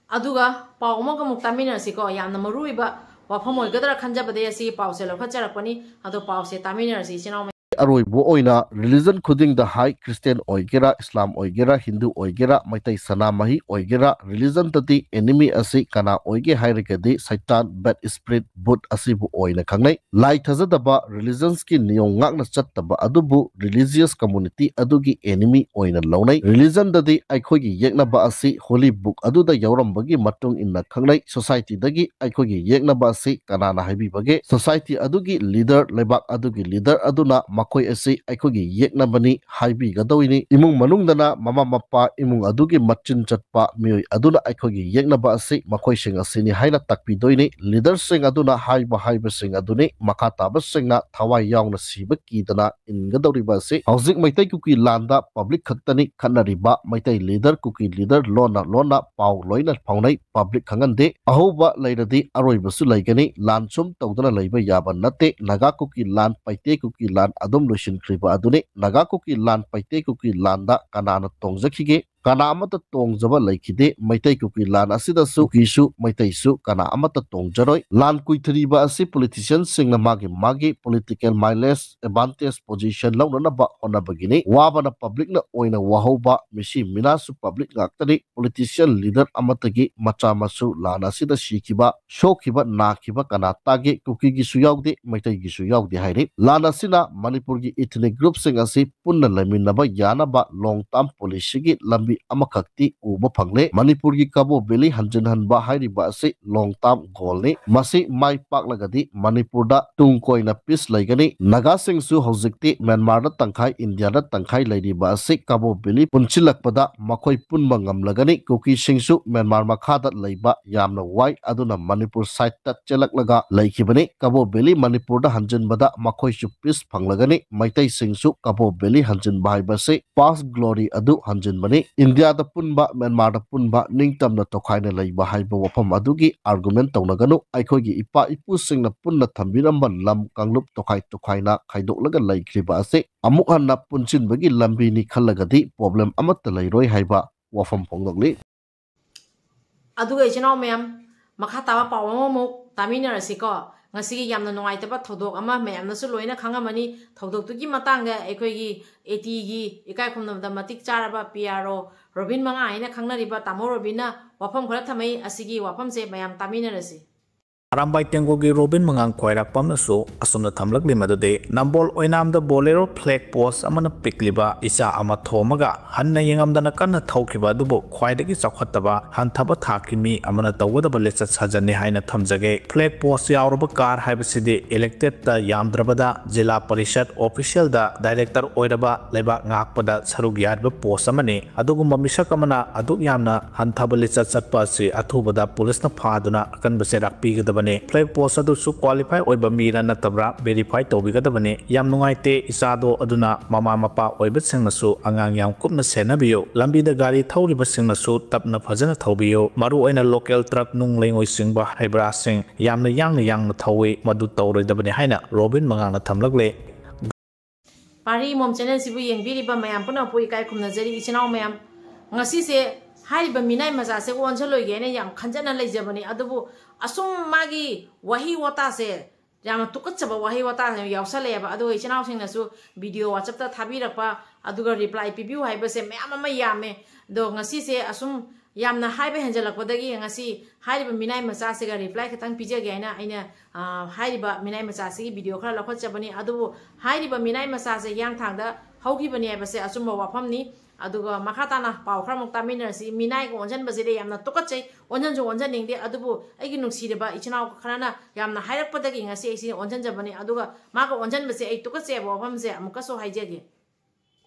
ꯑꯗꯨꯒ ꯄꯥꯎ ꯑꯃꯒ ꯑꯃꯨꯛ ꯇꯥꯃꯤꯟꯅꯔꯁꯤꯀꯣ꯫ ꯌꯥꯝꯅ ꯃꯔꯨ ꯑꯣꯏꯕ ꯋꯥꯐꯝ ꯑꯣꯏꯒꯗ꯭ꯔꯥ ꯈꯟꯖꯕꯗꯒꯤ ꯑꯁꯤꯒꯤ ꯄꯥꯎꯁꯦ ꯂꯧꯈꯠꯆꯔꯛꯄꯅꯤ꯫ ꯑꯗꯣ ꯄꯥꯎꯁꯦ ꯇꯥꯃꯤꯟꯅꯔꯁꯤ ꯏꯆꯤꯟ ꯏꯅꯥꯎ ꯃꯌꯥꯝ꯫ ꯑꯔꯣꯏꯕ ꯑꯣꯏꯅ religion ꯈꯨꯗꯤꯡꯗ ꯍꯥꯏ, Christian ꯑꯣꯏꯒꯦꯔꯥ, Islam ꯑꯣꯏꯒꯦꯔꯥ, Hindu ꯑꯣꯏꯒꯦꯔꯥ, ꯃꯩꯇꯩ ꯁꯅꯥꯃꯍꯤ ꯑꯣꯏꯒꯦꯔꯥ, religion ꯗꯗꯤ enemy ꯑꯁꯤ ꯀꯅꯥ ꯑꯣꯏꯒꯦ ꯍꯥꯏꯔꯒꯗꯤ ꯁꯩꯇꯥꯟ, bad spirit, ꯚꯨꯠ ꯑꯁꯤꯕꯨ ꯑꯣꯏꯅ ꯈꯪꯅꯩ꯫ ꯂꯥꯏ ꯊꯥꯖꯗꯕ, religions ꯀꯤ ꯅꯤꯌꯣꯝ ꯉꯥꯛꯅ ꯆꯠꯇꯕ ꯑꯗꯨꯕꯨ religious community ꯑꯗꯨꯒꯤ enemy ꯑꯣꯏꯅ ꯂꯧꯅꯩ꯫ Religion ꯗꯗꯤ ꯑꯩꯈꯣꯏꯒꯤ ꯌꯦꯛꯅꯕ ꯑꯁꯤ holy book ꯑꯗꯨꯗ ꯌꯥꯎꯔꯝꯕꯒꯤ ꯃꯇꯨꯡ ꯏꯟꯅ ꯈꯪꯅꯩ꯫ Society ꯗꯒꯤ ꯑꯩꯈꯣꯏꯒꯤ ꯌꯦꯛꯅꯕ ꯑꯁꯤ ꯀꯅꯥꯅ ꯍꯥꯏꯕꯤꯕꯒꯦ? Society ꯑꯗꯨꯒꯤ leader, ꯂꯩꯕꯥꯛ ꯑꯗꯨꯒꯤ leader ꯑꯗꯨꯅ ꯃꯈꯣꯏ ꯑꯁꯤ ꯑꯩꯈꯣꯏꯒꯤ ꯌꯦꯛꯅꯕꯅꯤ ꯍꯥꯏꯕꯤꯒꯗꯧꯔꯤꯅꯤ꯫ ꯏꯃꯨꯡ ꯃꯅꯨꯡꯗꯅ ꯃꯃꯥ ꯃꯄꯥ, ꯏꯃꯨꯡ ꯑꯗꯨꯒꯤ ꯃꯆꯤꯟ ꯆꯠꯄ ꯃꯤꯑꯣꯏ ꯑꯗꯨꯅ ꯑꯩꯈꯣꯏꯒꯤ ꯌꯦꯛꯅꯕ ꯑꯁꯤ ꯃꯈꯣꯏꯁꯤꯡ ꯑꯁꯤꯅꯤ ꯍꯥꯏꯅ ꯇꯥꯛꯄꯤꯗꯣꯏꯅꯤ꯫ Leader ꯁꯤꯡ ꯑꯗꯨꯅ ꯍꯥꯏꯕ ꯍꯥꯏꯕꯁꯤꯡ ꯑꯗꯨꯅꯤ꯫ ꯃꯈꯥ ꯇꯥꯕꯁꯤꯡꯅ ꯊꯋꯥꯏ ꯌꯥꯎꯅ ꯁꯤꯕ ꯀꯤꯗꯅ ꯏꯟꯒꯗꯧꯔꯤꯕ ꯑꯁꯤ ꯍꯧꯖꯤꯛ ꯃꯩꯇꯩ ꯀꯨꯀꯤ ꯂꯥꯟꯗ public ꯈꯛꯇꯅꯤ ꯈꯠꯅꯔꯤꯕ꯫ ꯃꯩꯇꯩ leader, ꯀꯨꯀꯤ leader ꯂꯣꯟꯅ ꯂꯣꯟꯅ ꯄꯥꯎ ꯂꯣꯏꯅ ꯐꯥꯎꯅꯩ꯫ Public ꯈꯪꯍꯟꯗꯦ꯫ ꯑꯍꯧꯕ ꯂꯩꯔꯗꯤ ꯑꯔꯣꯏꯕꯁꯨ ꯂꯩꯒꯅꯤ꯫ ꯂꯥꯟ ꯁꯨꯝ ꯇꯧꯗꯅ ꯂꯩꯕ ꯌꯥꯕ ꯅꯠꯇꯦ꯫ ꯅꯥꯒꯥ ꯀꯨꯀꯤ ꯂꯥꯟ, ꯄꯥꯏꯇꯦ ꯀꯨꯀꯤ ꯂꯥꯟ ꯑꯗꯨꯝ ꯂꯣꯏꯁꯤꯟꯈ꯭ꯔꯤꯕ ꯑꯗꯨꯅꯤ꯫ ꯅꯥꯒꯥ ꯀꯨꯀꯤ ꯂꯥꯟ, ꯄꯥꯏꯇꯦ ꯀꯨꯀꯤ ꯂꯥꯟꯗ ꯀꯅꯥꯅ ꯇꯣꯡꯖꯈꯤꯒꯦ? ꯀꯅꯥ ꯑꯃꯠꯇ ꯇꯣꯡꯖꯕ ꯂꯩꯈꯤꯗꯦ꯫ ꯃꯩꯇꯩ ꯀꯨꯀꯤ ꯂꯥꯟ ꯑꯁꯤꯗꯁꯨ ꯀꯨꯀꯤꯁꯨ ꯃꯩꯇꯩꯁꯨ ꯀꯅꯥ ꯑꯃꯠꯇ ꯇꯣꯡꯖꯔꯣꯏ꯫ ꯂꯥꯟ ꯀꯨꯏꯊꯔꯤꯕ ꯑꯁꯤ politician ꯁꯤꯡꯅ ꯃꯥꯒꯤ ꯃꯥꯒꯤ political mileage, advantage, position ꯂꯧꯅꯅꯕ ꯍꯣꯠꯅꯕꯒꯤꯅꯤ꯫ ꯋꯥꯕꯅ public ꯅ ꯑꯣꯏꯅ ꯋꯥꯍꯧꯕ, ꯃꯤꯁꯤ ꯃꯤꯅꯥꯁꯨ public ꯉꯥꯛꯇꯅꯤ꯫ Politician, leader ꯑꯃꯠꯇꯒꯤ ꯃꯆꯥ ꯃꯁꯨ ꯂꯥꯟ ꯑꯁꯤꯗ ꯁꯤꯈꯤꯕ, ꯁꯣꯛꯈꯤꯕ, ꯅꯥꯈꯤꯕ ꯀꯅꯥ ꯇꯥꯒꯦ? ꯀꯨꯀꯤꯒꯤꯁꯨ ꯌꯥꯎꯗꯦ, ꯃꯩꯇꯩꯒꯤꯁꯨ ꯌꯥꯎꯗꯦ ꯍꯥꯏꯔꯤ꯫ ꯂꯥꯟ ꯑꯁꯤꯅ ꯃꯅꯤꯄꯨꯔꯒꯤ ethnic group ꯁꯤꯡ ꯑꯁꯤ ꯄꯨꯟꯅ ꯂꯩꯃꯤꯟꯅꯕ ꯌꯥꯅꯕ long term policy ꯒꯤ ꯂꯝꯕꯤ ꯑꯃꯈꯛꯇꯤ ꯎꯕ ꯐꯪꯂꯦ꯫ ꯃꯅꯤꯄꯨꯔꯒꯤ ꯀꯕꯣ valley ꯍꯟꯖꯤꯟꯍꯟꯕ ꯍꯥꯏꯔꯤꯕ ꯑꯁꯤ long term goal ꯅꯤ꯫ ꯃꯁꯤ ꯃꯥꯏ ꯄꯥꯛꯂꯒꯗꯤ ꯃꯅꯤꯄꯨꯔꯗ ꯇꯨꯡ ꯀꯣꯏꯅ peace ꯂꯩꯒꯅꯤ꯫ ꯅꯥꯒꯥꯁꯤꯡꯁꯨ ꯍꯧꯖꯤꯛꯇꯤ ꯃ꯭ꯌꯥꯟꯃꯥꯔꯗ ꯇꯪꯈꯥꯏ, ꯏꯟꯗꯤꯌꯥꯗ ꯇꯪꯈꯥꯏ ꯂꯩꯔꯤꯕ ꯑꯁꯤ ꯀꯕꯣ valley ꯄꯨꯟꯁꯤꯜꯂꯛꯄꯗ ꯃꯈꯣꯏ ꯄꯨꯟꯕ ꯉꯝꯂꯒꯅꯤ꯫ ꯀꯨꯀꯤꯁꯤꯡꯁꯨ ꯃ꯭ꯌꯥꯟꯃꯥꯔ ꯃꯈꯥꯗ ꯂꯩꯕ ꯌꯥꯝꯅ ꯋꯥꯏ, ꯑꯗꯨꯅ ꯃꯅꯤꯄꯨꯔ side ꯇ ꯆꯦꯜꯂꯛꯂꯒ ꯂꯩꯈꯤꯕꯅꯤ꯫ ꯀꯕꯣ valley ꯃꯅꯤꯄꯨꯔꯗ ꯍꯟꯖꯤꯟꯕꯗ ꯃꯈꯣꯏꯁꯨ peace ꯐꯪꯂꯒꯅꯤ꯫ ꯃꯩꯇꯩꯁꯤꯡꯁꯨ ꯀꯕꯣ valley ꯍꯟꯖꯤꯟꯕ ꯍꯥꯏꯕꯁꯤ past glory ꯑꯗꯨ ꯍꯟꯖꯤꯟꯕꯅꯤ꯫ ꯏꯟꯗꯤꯌꯥꯗ ꯄꯨꯟꯕ, ꯃ꯭ꯌꯥꯟꯃꯥꯔꯗ ꯄꯨꯟꯕ, ꯅꯤꯡꯇꯝꯅ ꯇꯣꯈꯥꯏꯅ ꯂꯩꯕ ꯍꯥꯏꯕ ꯋꯥꯐꯝ ꯑꯗꯨꯒꯤ argument ꯇꯧꯅꯒꯅꯨ꯫ ꯑꯩꯈꯣꯏꯒꯤ ꯏꯄꯥ ꯏꯄꯨꯁꯤꯡꯅ ꯄꯨꯟꯅ ꯊꯝꯕꯤꯔꯝꯕ ꯂꯝ ꯀꯥꯡꯂꯨꯞ ꯇꯣꯈꯥꯏ ꯇꯣꯈꯥꯏꯅ ꯈꯥꯏꯗꯣꯛꯂꯒ ꯂꯩꯈ꯭ꯔꯤꯕ ꯑꯁꯤ ꯑꯃꯨꯛ ꯍꯟꯅ ꯄꯨꯟꯁꯤꯟꯕꯒꯤ ꯂꯝꯕꯤꯅꯤ ꯈꯜꯂꯒꯗꯤ problem ꯑꯃꯠꯇ ꯂꯩꯔꯣꯏ ꯍꯥꯏꯕ ꯋꯥꯐꯝ ꯐꯣꯡꯗꯣꯛꯂꯤ꯫ ꯑꯗꯨꯒ ꯏꯆꯤꯟ ꯏꯅꯥꯎ ꯃꯌꯥꯝ, ꯃꯈꯥ ꯇꯥꯕ ꯄꯥꯎ ꯑꯃꯃꯨꯛ ꯇꯥꯃꯤꯟꯅꯔꯁꯤꯀꯣ꯫ ꯉꯁꯤꯒꯤ ꯌꯥꯝꯅ ꯅꯨꯡꯉꯥꯏꯇꯕ ꯊꯧꯗꯣꯛ ꯑꯃ ꯃꯌꯥꯝꯅꯁꯨ ꯂꯣꯏꯅ ꯈꯪꯉꯝꯃꯅꯤ꯫ ꯊꯧꯗꯣꯛꯇꯨꯒꯤ ꯃꯇꯥꯡꯗ ꯑꯩꯈꯣꯏꯒꯤ ꯑꯦ ꯇꯤꯒꯤ ꯏꯀꯥꯏ ꯈꯨꯝꯅꯕꯗ ꯃꯇꯤꯛ ꯆꯥꯔꯕ ꯄꯤ ꯑꯥꯔ ꯑꯣ ꯔꯣꯕꯤꯟ ꯃꯉꯥ ꯍꯥꯏꯅ ꯈꯪꯅꯔꯤꯕ ꯇꯥꯃꯣ ꯔꯣꯕꯤꯟꯅ ꯋꯥꯐꯝ ꯈꯔ ꯊꯝꯃꯛꯏ꯫ ꯑꯁꯤꯒꯤ ꯋꯥꯐꯝꯁꯦ ꯃꯌꯥꯝ ꯇꯥꯃꯤꯟꯅꯔꯁꯤ꯫ ꯑꯔꯥꯝꯕꯥꯏ ꯇꯦꯡꯒꯣꯜꯒꯤ ꯔꯣꯕꯤꯟ ꯃꯉꯥꯡ ꯈ꯭ꯋꯥꯏꯔꯥꯛꯄꯝꯅꯁꯨ ꯑꯁꯨꯝꯅ ꯊꯝꯂꯛꯂꯤ ꯃꯗꯨꯗꯤ, ꯅꯝꯕꯣꯜ ꯑꯣꯏꯅꯥꯝꯗ Bolero flag post ꯑꯃꯅ ꯄꯤꯛꯂꯤꯕ ꯏꯆꯥ ꯑꯃ ꯊꯣꯝꯃꯒ ꯍꯟꯅ ꯌꯦꯡꯉꯝꯗꯅ ꯀꯟꯅ ꯊꯧꯈꯤꯕ ꯑꯗꯨꯕꯨ ꯈ꯭ꯋꯥꯏꯗꯒꯤ ꯆꯥꯎꯈꯠꯇꯕ ꯍꯟꯊꯕ ꯊꯥꯛꯀꯤ ꯃꯤ ꯑꯃꯅ ꯇꯧꯒꯗꯕ ꯂꯤꯆꯠ ꯁꯥꯖꯠꯅꯤ ꯍꯥꯏꯅ ꯊꯝꯖꯒꯦ꯫ Flag post ꯌꯥꯎꯔꯕ car ꯍꯥꯏꯕꯁꯤꯗꯤ elected ꯇ ꯌꯥꯝꯗ꯭ꯔꯕꯗ ꯖꯤꯂꯥ ꯄꯔꯤꯁꯠ official ꯗ director ꯑꯣꯏꯔꯕ ꯂꯩꯕꯥꯛ ꯉꯥꯛꯄꯗ ꯁꯔꯨꯛ ꯌꯥꯔꯤꯕ post ꯑꯃꯅꯤ꯫ ꯑꯗꯨꯒꯨꯝꯕ ꯃꯤꯁꯛ ꯑꯃꯅ ꯑꯗꯨꯛ ꯌꯥꯝꯅ ꯍꯟꯊꯕ ꯂꯤꯆꯠ ꯆꯠꯄ ꯑꯁꯤ ꯑꯊꯨꯕꯗ ꯄꯨꯂꯤꯁꯅ ꯐꯥꯗꯨꯅ ꯑꯀꯟꯕ ꯆꯩꯔꯥꯛ ꯄꯤꯒꯗꯕꯅꯤ꯫ Flag post ꯑꯗꯨꯁꯨ qualify ꯑꯣꯏꯕ ꯃꯤꯔ ꯅꯠꯇꯕ꯭ꯔꯥ verify ꯇꯧꯕꯤꯒꯗꯕꯅꯤ꯫ ꯌꯥꯝ ꯅꯨꯡꯉꯥꯏꯇꯦ, ꯏꯆꯥꯗꯣ ꯑꯗꯨꯅ ꯃꯃꯥ ꯃꯄꯥ ꯑꯣꯏꯕꯁꯤꯡꯅꯁꯨ ꯑꯉꯥꯡ ꯌꯥꯝ ꯀꯨꯞꯅ ꯁꯦꯟꯅꯕꯤꯌꯨ꯫ ꯂꯝꯕꯤꯗ ꯒꯥꯔꯤ ꯊꯧꯔꯤꯕꯁꯤꯡꯅꯁꯨ ꯇꯞꯅ ꯐꯖꯅ ꯊꯧꯕꯤꯌꯨ꯫ ꯃꯔꯨꯑꯣꯏꯅ local truck ꯅꯨꯡ ꯂꯩꯉꯣꯏ ꯆꯤꯡꯕ ꯍꯩꯕ꯭ꯔꯥꯁꯤꯡ ꯌꯥꯝꯅ ꯌꯥꯡꯅ ꯌꯥꯡꯅ ꯊꯧꯏ, ꯃꯗꯨ ꯇꯧꯔꯣꯏꯗꯕꯅꯤ ꯍꯥꯏꯅ ꯔꯣꯕꯤꯟ ꯃꯉꯥꯡꯅ ꯊꯝꯂꯛꯂꯦ꯫ ꯄꯥꯔꯤ ꯏꯃꯣꯝ channel ꯁꯤꯕꯨ ꯌꯦꯡꯕꯤꯔꯤꯕ ꯃꯌꯥꯝ ꯄꯨꯝꯅꯃꯛꯄꯨ ꯏꯀꯥꯏ ꯈꯨꯝꯅꯖꯔꯤ꯫ ꯏꯆꯤꯟ ꯏꯅꯥꯎ ꯃꯌꯥꯝ, ꯉꯁꯤꯁꯦ ꯍꯥꯏꯔꯤꯕ ꯃꯤꯅꯥꯏ ꯃꯆꯥꯁꯦ ꯑꯣꯟꯁꯤꯜꯂꯣꯏꯒꯦ ꯍꯥꯏꯅ ꯌꯥꯝ ꯈꯟꯖꯅ ꯂꯩꯖꯕꯅꯤ꯫ ꯑꯗꯨꯕꯨ ꯑꯁꯨꯝ ꯃꯥꯒꯤ ꯋꯥꯍꯩ ꯋꯥꯇꯥꯁꯦ ꯌꯥꯝꯅ ꯇꯨꯀꯠꯆꯕ ꯋꯥꯍꯩ ꯋꯥꯇꯥ ꯌꯥꯎꯁꯜꯂꯛꯑꯦꯕ꯫ ꯑꯗꯨꯒ ꯏꯆꯤꯟ ꯏꯅꯥꯎꯁꯤꯡꯅꯁꯨ video WhatsApp ꯇ ꯊꯥꯕꯤꯔꯛꯄ, ꯑꯗꯨꯒ reply ꯄꯤꯕꯤꯌꯨ ꯍꯥꯏꯕꯁꯦ ꯃꯌꯥꯝ ꯑꯃ ꯌꯥꯝꯃꯦ꯫ ꯑꯗꯣ ꯉꯁꯤꯁꯦ ꯑꯁꯨꯝ ꯌꯥꯝꯅ ꯍꯥꯏꯕ ꯍꯦꯟꯖꯜꯂꯛꯄꯗꯒꯤ ꯉꯁꯤ ꯍꯥꯏꯔꯤꯕ ꯃꯤꯅꯥꯏ ꯃꯆꯥꯁꯤꯒ reply ꯈꯤꯇꯪ ꯄꯤꯖꯒꯦ ꯍꯥꯏꯅ ꯑꯩꯅ, ꯑ, ꯍꯥꯏꯔꯤꯕ ꯃꯤꯅꯥꯏ ꯃꯆꯥꯁꯤꯒꯤ video ꯈꯔ ꯂꯧꯈꯠꯆꯕꯅꯤ꯫ ꯑꯗꯨꯕꯨ ꯍꯥꯏꯔꯤꯕ ꯃꯤꯅꯥꯏ ꯃꯆꯥꯁꯦ ꯍꯤꯌꯥꯡꯊꯥꯡꯗ ꯍꯧꯈꯤꯕꯅꯤ ꯍꯥꯏꯕꯁꯦ ꯑꯆꯨꯝꯕ ꯋꯥꯐꯝꯅꯤ꯫ ꯑꯗꯨꯒ ꯃꯈꯥ ꯇꯥꯅ ꯄꯥꯎ ꯈꯔꯃꯨꯛ ꯇꯥꯃꯤꯟꯅꯔꯁꯤ꯫ ꯃꯤꯅꯥꯏꯒ ꯑꯣꯟꯁꯤꯟꯕꯁꯤꯗꯤ ꯌꯥꯝꯅ ꯇꯨꯀꯠꯆꯩ, ꯑꯣꯟꯁꯤꯟꯁꯨ ꯑꯣꯟꯁꯤꯟꯅꯤꯡꯗꯦ꯫ ꯑꯗꯨꯕꯨ ꯑꯩꯒꯤ ꯅꯨꯡꯁꯤꯔꯕ ꯏꯆꯤꯟ ꯏꯅꯥꯎ ꯈꯔꯅ ꯌꯥꯝꯅ ꯍꯥꯏꯔꯛꯄꯗꯒꯤ ꯉꯁꯤ ꯑꯩꯁꯤ ꯑꯣꯟꯁꯤꯟꯖꯕꯅꯤ꯫ ꯑꯗꯨꯒ ꯃꯥꯒ ꯑꯣꯟꯁꯤꯟꯕꯁꯦ ꯑꯩ ꯇꯨꯀꯠꯆꯩ ꯍꯥꯏꯕ ꯋꯥꯐꯝꯁꯦ ꯑꯃꯨꯛꯀꯁꯨ ꯍꯥꯏꯖꯒꯦ꯫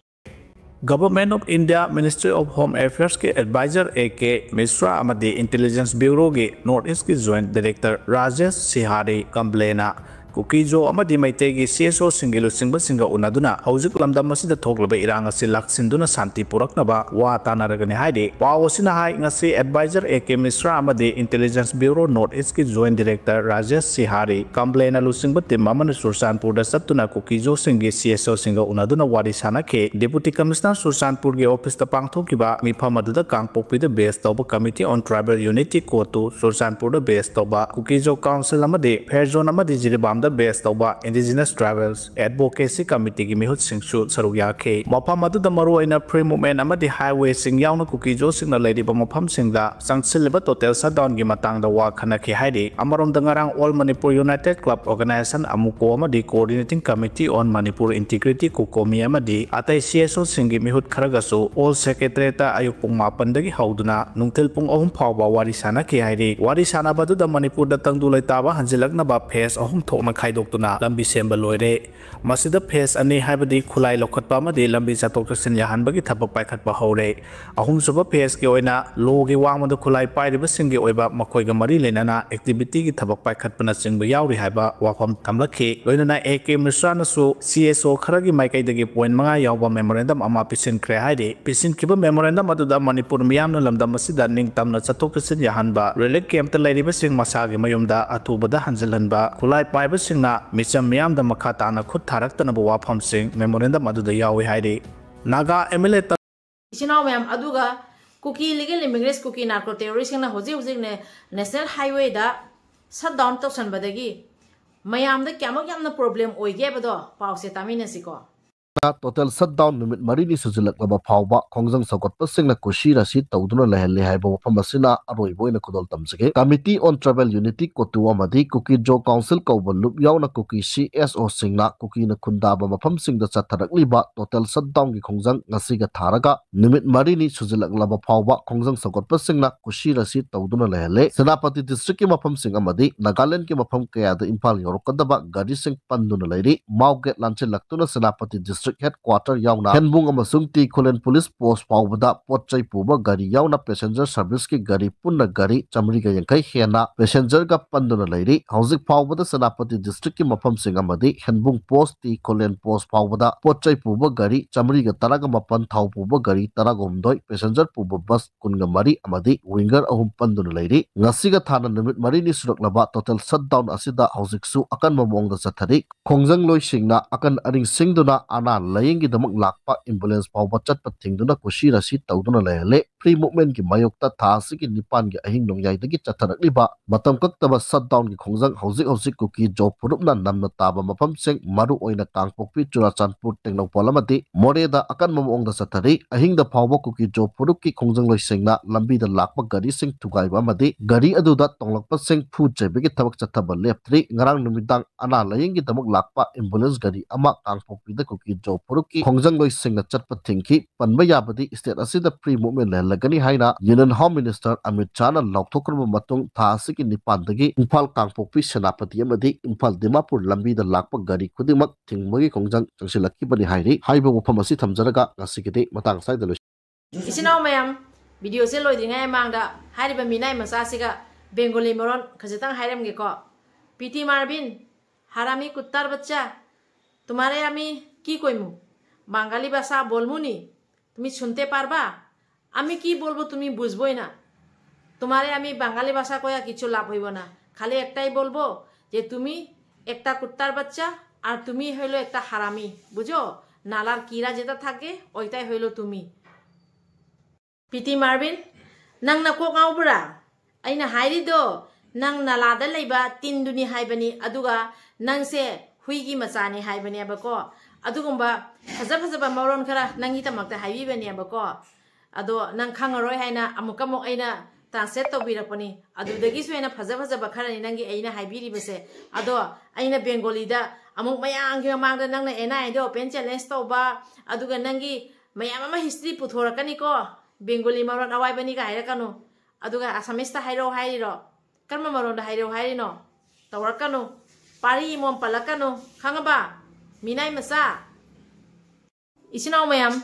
Government of India Ministry of Home Affairs ꯀꯤ advisor ꯑꯦ ꯀꯦ ꯃꯤꯁ꯭ꯔꯥ ꯑꯃꯗꯤ Intelligence Bureau ꯒꯤ North East ꯀꯤ joint director ꯔꯥꯖꯦꯁ ꯁꯤꯍꯥꯔꯤ ꯀꯝꯕ꯭ꯂꯦꯅ ꯀꯨꯀꯤꯖꯣ ꯑꯃꯗꯤ ꯃꯩꯇꯩꯒꯤ CSOꯁꯤꯡꯒꯤ ꯂꯨꯆꯤꯡꯕꯁꯤꯡꯒ ꯎꯅꯗꯨꯅ ꯍꯧꯖꯤꯛ ꯂꯝꯗꯝ ꯑꯁꯤꯗ ꯊꯣꯛꯂꯤꯕ ꯏꯔꯥꯡ ꯑꯁꯤ ꯂꯥꯛꯁꯤꯟꯗꯨꯅ ꯁꯥꯟꯇꯤ ꯄꯨꯔꯛꯅꯕ ꯋꯥ ꯇꯥꯅꯔꯒꯅꯤ ꯍꯥꯏꯔꯤ꯫ ꯄꯥꯎ ꯑꯁꯤꯅ ꯍꯥꯏ, ꯉꯁꯤ advisor A K Mishra ꯑꯃꯗꯤ Intelligence Bureau North Eastꯀꯤ Joint Director Rajesh ꯁꯤꯍꯥꯔꯤ, ꯀꯝꯕ꯭ꯂꯦꯅ ꯂꯨꯆꯤꯡꯕ team ꯑꯃꯅ ꯆꯨꯔꯆꯥꯟꯄꯨꯔꯗ ꯆꯠꯇꯨꯅ ꯀꯨꯀꯤꯖꯣꯁꯤꯡꯒꯤ CSOꯁꯤꯡꯒ ꯎꯅꯗꯨꯅ ꯋꯥꯔꯤ ꯁꯥꯟꯅꯈꯤ꯫ Deputy Commissioner ꯆꯨꯔꯆꯥꯟꯄꯨꯔꯒꯤ officeꯇ ꯄꯥꯡꯊꯣꯛꯈꯤꯕ ꯃꯤꯐꯝ ꯑꯗꯨꯗ ꯀꯥꯡꯄꯣꯛꯄꯤꯗ base ꯇꯧꯕ Committee on Tribal Unity ꯀꯣꯇꯨ, ꯆꯨꯔꯆꯥꯟꯄꯨꯔꯗ base ꯇꯧꯕ ꯀꯨꯀꯤꯖꯣ Council ꯑꯃꯗꯤ ꯐꯦꯔꯖꯣꯟ ꯑꯃꯗꯤ ꯖꯤꯔꯤꯕꯥꯝꯗ base ꯇꯧꯕ Indigenous Tribals Advocacy Committeeꯒꯤ ꯃꯤꯍꯨꯠꯁꯤꯡꯁꯨ ꯁꯔꯨꯛ ꯌꯥꯈꯤ꯫ ꯃꯐꯝ ꯑꯗꯨꯗ ꯃꯔꯨꯑꯣꯏꯅ free movement ꯑꯃꯗꯤ highwayꯁꯤꯡ ꯌꯥꯎꯅ ꯀꯨꯀꯤꯖꯣꯁꯤꯡꯅ ꯂꯩꯔꯤꯕ ꯃꯐꯝꯁꯤꯡꯗ ꯆꯪꯁꯤꯜꯂꯤꯕ total shutdownꯒꯤ ꯃꯇꯥꯡꯗ ꯋꯥ ꯈꯟꯅꯈꯤ ꯍꯥꯏꯔꯤ꯫ ꯑꯃꯔꯣꯝꯗ ꯉꯔꯥꯡ All Manipur United Club Organization, AMUCO, ꯑꯃꯗꯤ Coordinating Committee on Manipur Integrity, COCOMI, ꯑꯃꯗꯤ ꯑꯇꯩ CSOꯁꯤꯡꯒꯤ ꯃꯤꯍꯨꯠ ꯈꯔꯒꯁꯨ All Secretariatꯇ ꯑꯌꯨꯛ ꯄꯨꯡ ꯃꯥꯄꯟꯗꯒꯤ ꯍꯧꯗꯨꯅ ꯅꯨꯡꯊꯤꯜ ꯄꯨꯡ ꯑꯍꯨꯝ ꯐꯥꯎꯕ ꯋꯥꯔꯤ ꯁꯥꯟꯅꯈꯤ ꯍꯥꯏꯔꯤ꯫ ꯋꯥꯔꯤ ꯁꯥꯟꯅꯕ ꯑꯗꯨꯗ ꯃꯅꯤꯄꯨꯔꯗ ꯇꯪꯗꯨ ꯂꯩꯇꯥꯕ ꯍꯟꯖꯤꯜꯂꯛꯅꯕ phase ꯑꯍꯨꯝ ꯊꯣꯛꯅ ꯈꯥꯏꯗꯣꯛꯇꯨꯅ ꯂꯝꯕꯤ ꯁꯦꯝꯕ ꯂꯣꯏꯔꯦ꯫ ꯃꯁꯤꯗ phase ꯑꯅꯤ, ꯍꯥꯏꯕꯗꯤ ꯈꯨꯠꯂꯥꯏ ꯂꯧꯈꯠꯄ ꯑꯃꯗꯤ ꯂꯝꯕꯤ ꯆꯠꯊꯣꯛ ꯆꯠꯁꯤꯟ ꯌꯥꯍꯟꯕꯒꯤ ꯊꯕꯛ ꯄꯥꯏꯈꯠꯄ ꯍꯧꯔꯦ꯫ ꯑꯍꯨꯝꯁꯨꯕ phaseꯀꯤ ꯑꯣꯏꯅ ꯂꯣꯒꯤ ꯋꯥꯡꯃꯗ ꯈꯨꯠꯂꯥꯏ ꯄꯥꯏꯔꯤꯕꯁꯤꯡꯒꯤ ꯑꯣꯏꯕ ꯃꯈꯣꯏꯒ ꯃꯔꯤ ꯂꯩꯅꯅ activityꯒꯤ ꯊꯕꯛ ꯄꯥꯏꯈꯠꯄꯅꯆꯤꯡꯕ ꯌꯥꯎꯔꯤ ꯍꯥꯏꯕ ꯋꯥꯐꯝ ꯊꯝꯂꯛꯈꯤ꯫ ꯂꯣꯏꯅꯅ A K Mishraꯅꯁꯨ CSO ꯈꯔꯒꯤ ꯃꯥꯏꯀꯩꯗꯒꯤ point ꯃꯉꯥ ꯌꯥꯎꯕ memorandum ꯑꯃ ꯄꯤꯁꯤꯟꯈ꯭ꯔꯦ ꯍꯥꯏꯔꯤ꯫ ꯄꯤꯁꯤꯟꯈꯤꯕ memorandum ꯑꯗꯨꯗ ꯃꯅꯤꯄꯨꯔ ꯃꯤꯌꯥꯝꯅ ꯂꯝꯗꯝ ꯑꯁꯤꯗ ꯅꯤꯡꯇꯝꯅ ꯆꯠꯊꯣꯛ ꯆꯠꯁꯤꯟ ꯌꯥꯍꯟꯕ, relief campꯇ ꯂꯩꯔꯤꯕꯁꯤꯡ ꯃꯁꯥꯒꯤ ꯃꯌꯨꯝꯗ ꯑꯊꯨꯕꯗ ꯍꯟꯖꯤꯜꯍꯟꯕ, ꯈꯨꯠꯂꯥꯏ ꯄꯥꯏꯕꯁꯤꯡꯅ ꯃꯤꯆꯝ ꯃꯤꯌꯥꯝꯗ ꯃꯈꯥ ꯇꯥꯅ ꯈꯨꯠ ꯊꯥꯔꯛꯇꯅꯕ ꯋꯥꯐꯝꯁꯤꯡ memorandum ꯑꯗꯨꯗ ꯌꯥꯎꯏ ꯍꯥꯏꯔꯤ꯫ ꯅꯥꯒꯥ MLA ꯏꯆꯤꯟ ꯏꯅꯥꯎ ꯃꯌꯥꯝ, ꯑꯗꯨꯒ ꯀꯨꯀꯤ ꯂꯤꯒꯦꯜ ꯏꯃꯤꯒ꯭ꯔꯦꯟꯠꯁ, ꯀꯨꯀꯤ ꯅꯥꯔꯀꯣ ꯇꯦꯔꯣꯔꯤꯁꯁꯤꯡꯅ ꯍꯧꯖꯤꯛ ꯍꯧꯖꯤꯛ ꯅꯦ-, ꯅꯦꯁꯅꯦꯜ ꯍꯥꯏꯋꯦꯗ ꯁꯠ ꯗꯥꯎꯟ ꯇꯧꯁꯟꯕꯗꯒꯤ ꯃꯌꯥꯝꯗ ꯀꯌꯥꯃꯨꯛ ꯌꯥꯝꯅ ꯄ꯭ꯔꯣꯕ꯭ꯂꯦꯝ ꯑꯣꯏꯒꯦ ꯍꯥꯏꯕꯗꯣ ꯄꯥꯎꯁꯦ ꯇꯥꯃꯤꯟꯅꯁꯤꯀꯣ꯫ ꯇꯣꯇꯦꯜ ꯁꯠ ꯗꯥꯎꯟ ꯅꯨꯃꯤꯠ ꯃꯔꯤꯅꯤ ꯁꯨꯖꯤꯜꯂꯛꯂꯕ ꯐꯥꯎꯕ ꯈꯣꯡꯖꯪ ꯁꯧꯒꯠꯄꯁꯤꯡꯅ ꯀꯨꯁꯤ ꯔꯥꯁꯤ ꯇꯧꯗꯨꯅ ꯂꯩꯍꯜꯂꯤ ꯍꯥꯏꯕ ꯋꯥꯐꯝ ꯑꯁꯤꯅ ꯑꯔꯣꯏꯕ ꯑꯣꯏꯅ ꯈꯨꯗꯣꯜ ꯇꯝꯖꯒꯦ꯫ Committee on Tribal Unity, COTU, ꯑꯃꯗꯤ ꯀꯨꯀꯤ ꯖꯣ ꯀꯥꯎꯟꯁꯤꯜ ꯀꯧꯕ ꯂꯨꯞ ꯌꯥꯎꯅ ꯀꯨꯀꯤ CSOꯁꯤꯡꯅ ꯀꯨꯀꯤꯅ ꯈꯨꯟꯗꯥꯕ ꯃꯐꯝꯁꯤꯡꯗ ꯆꯠꯊꯔꯛꯂꯤꯕ ꯇꯣꯇꯦꯜ ꯁꯠ ꯗꯥꯎꯟꯒꯤ ꯈꯣꯡꯖꯪ ꯉꯁꯤꯒ ꯊꯥꯔꯒ ꯅꯨꯃꯤꯠ ꯃꯔꯤꯅꯤ ꯁꯨꯖꯤꯜꯂꯛꯂꯕ ꯐꯥꯎꯕ ꯈꯣꯡꯖꯪ ꯁꯧꯒꯠꯄꯁꯤꯡꯅ ꯀꯨꯁꯤ ꯔꯥꯁꯤ ꯇꯧꯗꯨꯅ ꯂꯩꯍꯜꯂꯦ꯫ ꯁꯦꯅꯥꯄꯇꯤ ꯗꯤꯁꯇ꯭ꯔꯤꯛꯀꯤ ꯃꯐꯝꯁꯤꯡ ꯑꯃꯗꯤ ꯅꯥꯒꯥꯂꯦꯟꯗꯒꯤ ꯃꯐꯝ ꯀꯌꯥꯗ ꯏꯝꯐꯥꯜ ꯌꯧꯔꯛꯀꯗꯕ ꯒꯥꯔꯤꯁꯤꯡ ꯄꯟꯗꯨꯅ ꯂꯩꯔꯤ꯫ ꯃꯥꯎ ꯒꯦꯠ ꯂꯥꯟꯁꯤꯜꯂꯛꯇꯨꯅ ꯁꯦꯅꯥꯄꯇꯤ ꯗꯤꯁꯇ꯭ꯔꯤꯛ district headquarter ꯌꯥꯎꯅ ꯍꯦꯟꯕꯨꯡ ꯑꯃꯁꯨꯡ ꯇꯤ ꯈꯨꯂꯦꯟ police post ꯐꯥꯎꯕꯗ ꯄꯣꯠ ꯆꯩ ꯄꯨꯕ ꯒꯥꯔꯤ ꯌꯥꯎꯅ passenger service ꯀꯤ ꯒꯥꯔꯤ ꯄꯨꯟꯅ ꯒꯥꯔꯤ ꯆꯥꯃꯔꯤꯒ ꯌꯥꯡꯈꯩ ꯍꯦꯟꯅ passenger ꯒ ꯄꯟꯗꯨꯅ ꯂꯩꯔꯤ꯫ ꯍꯧꯖꯤꯛ ꯐꯥꯎꯕꯗ ꯁꯦꯅꯥꯄꯇꯤ district ꯀꯤ ꯃꯐꯝꯁꯤꯡ ꯑꯃꯗꯤ ꯍꯦꯟꯕꯨꯡ post, ꯇꯤ ꯈꯨꯂꯦꯟ post ꯐꯥꯎꯕꯗ ꯄꯣꯠ ꯆꯩ ꯄꯨꯕ ꯒꯥꯔꯤ ꯆꯥꯃꯔꯤꯒ ꯇꯔꯥꯒ ꯃꯥꯄꯟ, ꯊꯥꯎ ꯄꯨꯕ ꯒꯥꯔꯤ ꯇꯔꯥꯒ ꯍꯨꯝꯗꯣꯏ, passenger ꯄꯨꯕ bus ꯀꯨꯟꯒ ꯃꯔꯤ ꯑꯃꯗꯤ winger ꯑꯍꯨꯝ ꯄꯟꯗꯨꯅ ꯂꯩꯔꯤ꯫ ꯉꯁꯤꯒ ꯊꯥꯅ ꯅꯨꯃꯤꯠ ꯃꯔꯤꯅꯤ ꯁꯨꯔꯛꯂꯕ total shutdown ꯑꯁꯤꯗ ꯍꯧꯖꯤꯛꯁꯨ ꯑꯀꯟꯕ ꯃꯑꯣꯡꯗ ꯆꯠꯊꯔꯤ꯫ ꯈꯣꯡꯖꯪꯂꯣꯏꯁꯤꯡꯅ ꯑꯀꯟ ꯑꯔꯤꯡ ꯁꯤꯡꯗꯨꯅ ꯑꯅꯥ ꯂꯥꯌꯦꯡꯒꯤꯗꯃꯛ ꯂꯥꯛꯄ ambulance ꯐꯥꯎꯕ ꯆꯠꯄ ꯊꯤꯡꯗꯨꯅ ꯀꯨꯁꯤꯔꯥꯁꯤ ꯇꯧꯗꯨꯅ ꯂꯩꯍꯜꯂꯦ꯫ Free movement ꯀꯤ ꯃꯥꯌꯣꯛꯇ ꯊꯥ ꯑꯁꯤꯒꯤ ꯅꯤꯄꯥꯟꯒꯤ ꯑꯍꯤꯡ ꯅꯣꯡꯌꯥꯏꯗꯒꯤ ꯆꯠꯊꯔꯛꯂꯤꯕ ꯃꯇꯝ ꯀꯛꯇꯕ shutdown ꯒꯤ ꯈꯣꯡꯖꯪ ꯍꯧꯖꯤꯛ ꯍꯧꯖꯤꯛ ꯀꯨꯀꯤ ꯖꯣ ꯐꯨꯔꯨꯞꯅ ꯅꯝꯅ ꯇꯥꯕ ꯃꯐꯝꯁꯤꯡ, ꯃꯔꯨ ꯑꯣꯏꯅ ꯀꯥꯡꯄꯣꯛꯄꯤ, ꯆꯨꯔꯥꯆꯥꯟꯄꯨꯔ, ꯇꯦꯡꯅꯧꯄꯜ ꯑꯃꯗꯤ ꯃꯣꯔꯦꯗ ꯑꯀꯟꯕ ꯃꯑꯣꯡꯗ ꯆꯠꯊꯔꯤ꯫ ꯑꯍꯤꯡꯗ ꯐꯥꯎꯕ ꯀꯨꯀꯤ ꯖꯣ ꯐꯨꯔꯨꯞꯀꯤ ꯈꯣꯡꯖꯪꯂꯣꯏꯁꯤꯡꯅ ꯂꯝꯕꯤꯗ ꯂꯥꯛꯄ ꯒꯥꯔꯤꯁꯤꯡ ꯊꯨꯒꯥꯏꯕ ꯑꯃꯗꯤ ꯒꯥꯔꯤ ꯑꯗꯨꯗ ꯇꯣꯡꯂꯛꯄꯁꯤꯡ ꯐꯨ ꯆꯩꯕꯒꯤ ꯊꯕꯛ ꯆꯠꯊꯕ ꯂꯦꯞꯇ꯭ꯔꯤ꯫ ꯉꯔꯥꯡ ꯅꯨꯃꯤꯗꯥꯡ ꯑꯅꯥ ꯂꯥꯌꯦꯡꯒꯤꯗꯃꯛ ꯂꯥꯛꯄ ambulance ꯒꯥꯔꯤ ꯑꯃ ꯀꯥꯡꯄꯣꯛꯄꯤꯗ ꯀꯨꯀꯤ ꯖꯣ ꯐꯨꯔꯨꯞꯀꯤ ꯈꯣꯡꯖꯪꯂꯣꯏꯁꯤꯡꯅ ꯆꯠꯄ ꯊꯤꯡꯈꯤ꯫ ꯄꯟꯕ ꯌꯥꯕꯗꯤ state ꯑꯁꯤꯗ free movement ꯂꯩꯍꯜꯂꯒꯅꯤ ꯍꯥꯏꯅ Union Home Minister ꯑꯃꯤꯠ ꯁꯥꯍꯅ ꯂꯥꯎꯊꯣꯛꯈ꯭ꯔꯕ ꯃꯇꯨꯡ ꯊꯥ ꯑꯁꯤꯒꯤ ꯅꯤꯄꯥꯟꯗꯒꯤ ꯏꯝꯐꯥꯜ, ꯀꯥꯡꯄꯣꯛꯄꯤ, ꯁꯦꯅꯥꯄꯇꯤ ꯑꯃꯗꯤ ꯏꯝꯐꯥꯜ ꯗꯤꯃꯥꯄꯨꯔ ꯂꯝꯕꯤꯗ ꯂꯥꯛꯄ ꯒꯥꯔꯤ ꯈꯨꯗꯤꯡꯃꯛ ꯊꯤꯡꯕꯒꯤ ꯈꯣꯡꯖꯪ ꯆꯪꯁꯤꯜꯂꯛꯈꯤꯕꯅꯤ ꯍꯥꯏꯔꯤ꯫ ꯍꯥꯏꯔꯤꯕ ꯋꯥꯐꯝ ꯑꯁꯤ ꯊꯝꯖꯔꯒ ꯉꯁꯤꯒꯤꯗꯤ ꯃꯇꯥꯡ ꯑꯁ꯭ꯋꯥꯏꯗ ꯂꯣꯏꯁꯤꯟ꯫ ꯏꯆꯤꯟ ꯏꯅꯥꯎ ꯃꯌꯥꯝ, video ꯁꯦ ꯂꯣꯏꯗ꯭ꯔꯤꯉꯩ ꯃꯃꯥꯡꯗ ꯍꯥꯏꯔꯤꯕ ꯃꯤꯅꯥꯏ ꯃꯆꯥꯁꯤꯒ Bengali ꯃꯔꯣꯟ ꯈꯖꯤꯛꯇꯪ ꯍꯥꯏꯔꯝꯒꯦꯀꯣ꯫ পিটি মারবিন, হারামি কুত্তার বাচ্চা, তোমারে আমি কি কইমু? বাঙালি ভাষা বলমুনি, তুমি শুনতে পারবা? আমি কি বলবো তুমি বুঝবোই না। তোমারে আমি বাঙালি ভাষা কয়া কিছু লাভ হইব না। খালি একটাই বলবো যে তুমি একটা কুত্তার বাচ্চা, আর তুমি হইলো একটা হারামি, বুঝো? নালার কিরা যেটা থাকে, ওইটাই হইলো তুমি। পিটি মারবিন, ꯅꯪ ꯅꯀꯣꯛ ꯉꯥꯎꯕ꯭ꯔꯥ? ꯑꯩꯅ ꯍꯥꯏꯔꯤꯗꯣ, ꯅꯪ ꯅꯂꯥꯗ ꯂꯩꯕ ꯇꯤꯟꯗꯨꯅꯤ ꯍꯥꯏꯕꯅꯤ, ꯑꯗꯨꯒ ꯅꯪꯁꯦ ꯍꯨꯏꯒꯤ ꯃꯆꯥꯅꯤ ꯍꯥꯏꯕꯅꯦꯕꯀꯣ꯫ ꯑꯗꯨꯒꯨꯝꯕ ꯐꯖ ꯐꯖꯕ ꯃꯔꯣꯟ ꯈꯔ ꯅꯪꯒꯤꯗꯃꯛꯇ ꯍꯥꯏꯕꯤꯕꯅꯦꯕꯀꯣ꯫ ꯑꯗꯣ ꯅꯪ ꯈꯪꯉꯔꯣꯏ ꯍꯥꯏꯅ ꯑꯃꯨꯛꯀ ꯑꯃꯨꯛ ꯑꯩꯅ translate ꯇꯧꯕꯤꯔꯛꯄꯅꯤ꯫ ꯑꯗꯨꯗꯒꯤꯁꯨ ꯍꯦꯟꯅ ꯐꯖ ꯐꯖꯕ ꯈꯔꯅꯤ ꯅꯪꯒꯤ ꯑꯩꯅ ꯍꯥꯏꯕꯤꯔꯤꯕꯁꯦ꯫ ꯑꯗꯣ ꯑꯩꯅ Bengali ꯗ ꯑꯃꯨꯛ ꯃꯌꯥꯝꯒꯤ ꯃꯃꯥꯡꯗ ꯅꯪꯅ ꯑꯦꯟ ꯑꯥꯏ ꯑꯦꯗ open challenge ꯇꯧꯕ, ꯑꯗꯨꯒ ꯅꯪꯒꯤ ꯃꯌꯥꯝ ꯑꯃ history ꯄꯨꯊꯣꯔꯛꯀꯅꯤꯀꯣ꯫ Bengali ꯃꯔꯣꯟ ꯑꯋꯥꯏꯕꯅꯤꯒ ꯍꯥꯏꯔꯛꯀꯅꯨ꯫ ꯑꯗꯨꯒ Assamese ꯇ ꯍꯥꯏꯔꯛꯑꯣ ꯍꯥꯏꯔꯤꯔꯣ? ꯀꯔꯝꯕ ꯃꯔꯣꯟꯗ ꯍꯥꯏꯔꯛꯑꯣ ꯍꯥꯏꯔꯤꯅꯣ? ꯇꯧꯔꯛꯀꯅꯨ꯫ ꯄꯥꯔꯤ ꯏꯃꯣꯝ ꯄꯜꯂꯛꯀꯅꯨ꯫ ꯈꯪꯉꯕ? ꯃꯤꯅꯥꯏ ꯃꯆꯥ꯫ ꯏꯆꯤꯟ ꯏꯅꯥꯎ ꯃꯌꯥꯝ,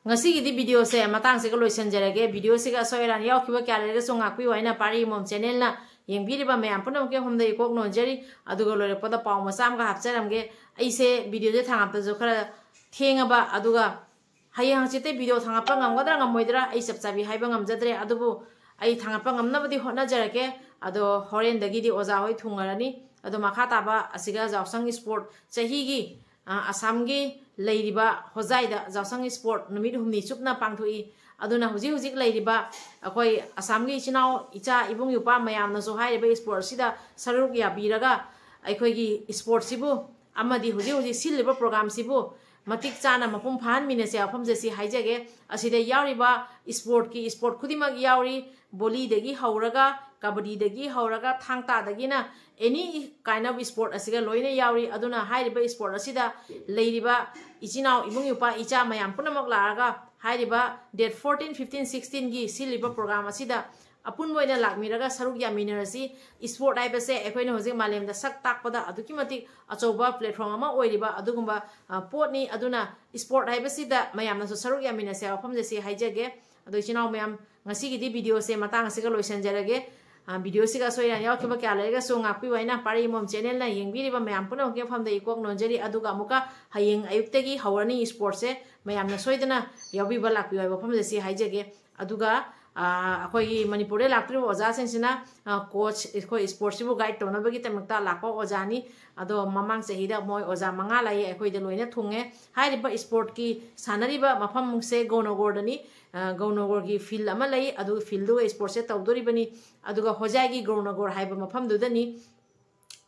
ꯉꯁꯤꯒꯤꯗꯤ videoꯁꯦ ꯃꯇꯥꯡꯁꯤꯒ ꯂꯣꯏꯁꯤꯟꯖꯔꯒꯦ꯫ Videoꯁꯤꯒ ꯑꯁꯣꯏ ꯑꯔꯥꯟ ꯌꯥꯎꯈꯤꯕ ꯀꯌꯥ ꯂꯩꯔꯒꯁꯨ ꯉꯥꯛꯄꯤꯌꯨ ꯍꯥꯏꯅ ꯄꯥꯔꯤ ꯃꯣꯝ channelꯅ ꯌꯦꯡꯕꯤꯔꯤꯕ ꯃꯌꯥꯝ ꯄꯨꯝꯅꯃꯛꯀꯤ ꯃꯐꯝꯗ ꯏꯀꯣꯛ ꯅꯣꯟꯖꯔꯤ꯫ ꯑꯗꯨꯒ ꯂꯣꯏꯔꯛꯄꯗ ꯄꯥꯎ ꯃꯆꯥ ꯑꯃꯒ ꯍꯥꯞꯆꯔꯝꯒꯦ꯫ ꯑꯩꯁꯦ videoꯁꯦ ꯊꯥꯡꯒꯠꯄꯁꯨ ꯈꯔ ꯊꯦꯡꯉꯕ, ꯑꯗꯨꯒ ꯍꯌꯦꯡ ꯍꯪꯆꯤꯠꯇꯩ video ꯊꯥꯡꯒꯠꯄ ꯉꯝꯒꯗ꯭ꯔꯥ ꯉꯝꯃꯣꯏꯗ꯭ꯔꯥ ꯑꯩ ꯆꯞ ꯆꯥꯕꯤ ꯍꯥꯏꯕ ꯉꯝꯖꯗ꯭ꯔꯦ꯫ ꯑꯗꯨꯕꯨ ꯑꯩ ꯊꯥꯡꯒꯠꯄ ꯉꯝꯅꯕꯗꯤ ꯍꯣꯠꯅꯖꯔꯛꯀꯦ꯫ ꯑꯗꯣ ꯍꯣꯔꯦꯟꯗꯒꯤꯗꯤ ꯑꯣꯖꯥ ꯍꯣꯏ ꯊꯨꯡꯉꯔꯅꯤ꯫ ꯑꯗꯣ ꯃꯈꯥ ꯇꯥꯕ ꯑꯁꯤꯒ ꯌꯥꯎꯁꯪ sport ꯆꯍꯤꯒꯤ, ꯑ, ꯑꯁꯥꯝꯒꯤ ꯂꯩꯔꯤꯕ ꯍꯣꯖꯥꯏꯗ ꯌꯥꯎꯁꯪ sport ꯅꯨꯃꯤꯠ ꯍꯨꯝꯅꯤ ꯆꯨꯞꯅ ꯄꯥꯡꯊꯣꯛꯏ꯫ ꯑꯗꯨꯅ ꯍꯧꯖꯤꯛ ꯍꯧꯖꯤꯛ ꯂꯩꯔꯤꯕ ꯑꯩꯈꯣꯏ ꯑꯁꯥꯝꯒꯤ ꯏꯆꯤꯟ ꯏꯅꯥꯎ ꯏꯆꯥ ꯏꯕꯨꯡ ꯏꯄ꯭ꯋꯥ ꯃꯌꯥꯝꯅꯁꯨ ꯍꯥꯏꯔꯤꯕ sport ꯑꯁꯤꯗ ꯁꯔꯨꯛ ꯌꯥꯕꯤꯔꯒ ꯑꯩꯈꯣꯏꯒꯤ sportꯁꯤꯕꯨ ꯑꯃꯗꯤ ꯍꯧꯖꯤꯛ ꯍꯧꯖꯤꯛ ꯁꯤꯜꯂꯤꯕ programꯁꯤꯕꯨ ꯃꯇꯤꯛ ꯆꯥꯅ ꯃꯄꯨꯡ ꯐꯥꯍꯟꯃꯤꯟꯅꯁꯦ ꯋꯥꯐꯝꯁꯦ ꯁꯤ ꯍꯥꯏꯖꯒꯦ꯫ ꯑꯁꯤꯗ ꯌꯥꯎꯔꯤꯕ sportꯀꯤ sport ꯈꯨꯗꯤꯡꯃꯛ ꯌꯥꯎꯔꯤ꯫ ꯕꯣꯂꯤꯗꯒꯤ ꯍꯧꯔꯒ, ꯀꯕꯗꯤꯗꯒꯤ ꯍꯧꯔꯒ, ꯊꯥꯡ ꯇꯥꯗꯒꯤꯅ any kind of sport ꯑꯁꯤꯒ ꯂꯣꯏꯅ ꯌꯥꯎꯔꯤ꯫ ꯑꯗꯨꯅ ꯍꯥꯏꯔꯤꯕ sport ꯑꯁꯤꯗ ꯂꯩꯔꯤꯕ ꯏꯆꯤꯟ ꯏꯅꯥꯎ ꯏꯕꯨꯡ ꯏꯄ꯭ꯋꯥ ꯏꯆꯥ ꯃꯌꯥꯝ ꯄꯨꯝꯅꯃꯛ ꯂꯥꯛꯑꯒ ꯍꯥꯏꯔꯤꯕ date fourteen, fifteen, sixteenꯒꯤ ꯁꯤꯜꯂꯤꯕ program ꯑꯁꯤꯗ ꯑꯄꯨꯟꯕ ꯑꯣꯏꯅ ꯂꯥꯛꯃꯤꯟꯅꯔꯒ ꯁꯔꯨꯛ ꯌꯥꯃꯤꯟꯅꯔꯁꯤ꯫ Sport ꯍꯥꯏꯕꯁꯦ ꯑꯩꯈꯣꯏꯅ ꯍꯧꯖꯤꯛ ꯃꯥꯂꯦꯝꯗ ꯁꯛ ꯇꯥꯛꯄꯗ ꯑꯗꯨꯛꯀꯤ ꯃꯇꯤꯛ ꯑꯆꯧꯕ platform ꯑꯃ ꯑꯣꯏꯔꯤꯕ ꯑꯗꯨꯒꯨꯝꯕ, ꯑ, ꯄꯣꯠꯅꯤ꯫ ꯑꯗꯨꯅ sport ꯍꯥꯏꯕꯁꯤꯗ ꯃꯌꯥꯝꯅꯁꯨ ꯁꯔꯨꯛ ꯌꯥꯃꯤꯟꯅꯁꯦ ꯋꯥꯐꯝꯁꯦ ꯁꯤ ꯍꯥꯏꯖꯒꯦ꯫ ꯑꯗꯣ ꯏꯆꯤꯟ ꯏꯅꯥꯎ ꯃꯌꯥꯝ, ꯉꯁꯤꯒꯤꯗꯤ videoꯁꯦ ꯃꯇꯥꯡ ꯑꯁꯤꯒ ꯂꯣꯏꯁꯤꯟꯖꯔꯒꯦ꯫ ꯑ, videoꯁꯤꯒ ꯑꯁꯣꯏ ꯑꯔꯥꯟ ꯌꯥꯎꯈꯤꯕ ꯀꯌꯥ ꯂꯩꯔꯒꯁꯨ ꯉꯥꯛꯄꯤꯌꯨ ꯍꯥꯏꯅ ꯄꯥꯔꯤ ꯃꯣꯝ channelꯅ ꯌꯦꯡꯕꯤꯔꯤꯕ ꯃꯌꯥꯝ ꯄꯨꯝꯅꯃꯛꯀꯤ ꯃꯐꯝꯗ ꯏꯀꯣꯛ ꯅꯣꯟꯖꯔꯤ꯫ ꯑꯗꯨꯒ ꯑꯃꯨꯛꯀ ꯍꯌꯦꯡ ꯑꯌꯨꯛꯇꯒꯤ ꯍꯧꯔꯅꯤ sportꯁꯦ꯫ ꯃꯌꯥꯝꯅ ꯁꯣꯏꯗꯅ ꯌꯥꯎꯕꯤꯕ ꯂꯥꯛꯄꯤꯌꯨ ꯍꯥꯏꯕ ꯋꯥꯐꯝꯁꯦ ꯁꯤ ꯍꯥꯏꯖꯒꯦ꯫ ꯑꯗꯨꯒ, ꯑ, ꯑꯩꯈꯣꯏꯒꯤ ꯃꯅꯤꯄꯨꯔꯗ ꯂꯥꯛꯇꯣꯔꯤꯕ ꯑꯣꯖꯥꯁꯤꯡꯁꯤꯅ, ꯑ, coach, ꯑꯩꯈꯣꯏ sportꯁꯤꯕꯨ guide ꯇꯧꯅꯕꯒꯤꯗꯃꯛꯇ ꯂꯥꯛꯄ ꯑꯣꯖꯥꯅꯤ꯫ ꯑꯗꯣ ꯃꯃꯥꯡ ꯆꯍꯤꯗ ꯃꯣꯏ ꯑꯣꯖꯥ ꯃꯉꯥ ꯂꯥꯛꯏ, ꯑꯩꯈꯣꯏꯗ ꯂꯣꯏꯅ ꯊꯨꯡꯉꯦ꯫ ꯍꯥꯏꯔꯤꯕ sportꯀꯤ ꯁꯥꯟꯅꯔꯤꯕ ꯃꯐꯝꯁꯦ ꯒꯧꯅꯒꯣꯔꯗꯅꯤ꯫ ꯑ, ꯒꯧꯅꯒꯣꯔꯒꯤ field ꯑꯃ ꯂꯩ, ꯑꯗꯨ fieldꯗꯨꯒ sportꯁꯦ ꯇꯧꯗꯣꯔꯤꯕꯅꯤ꯫ ꯑꯗꯨꯒ ꯍꯣꯖꯥꯏꯒꯤ ꯒꯧꯅꯒꯣꯔ ꯍꯥꯏꯕ ꯃꯐꯝꯗꯨꯗꯅꯤ꯫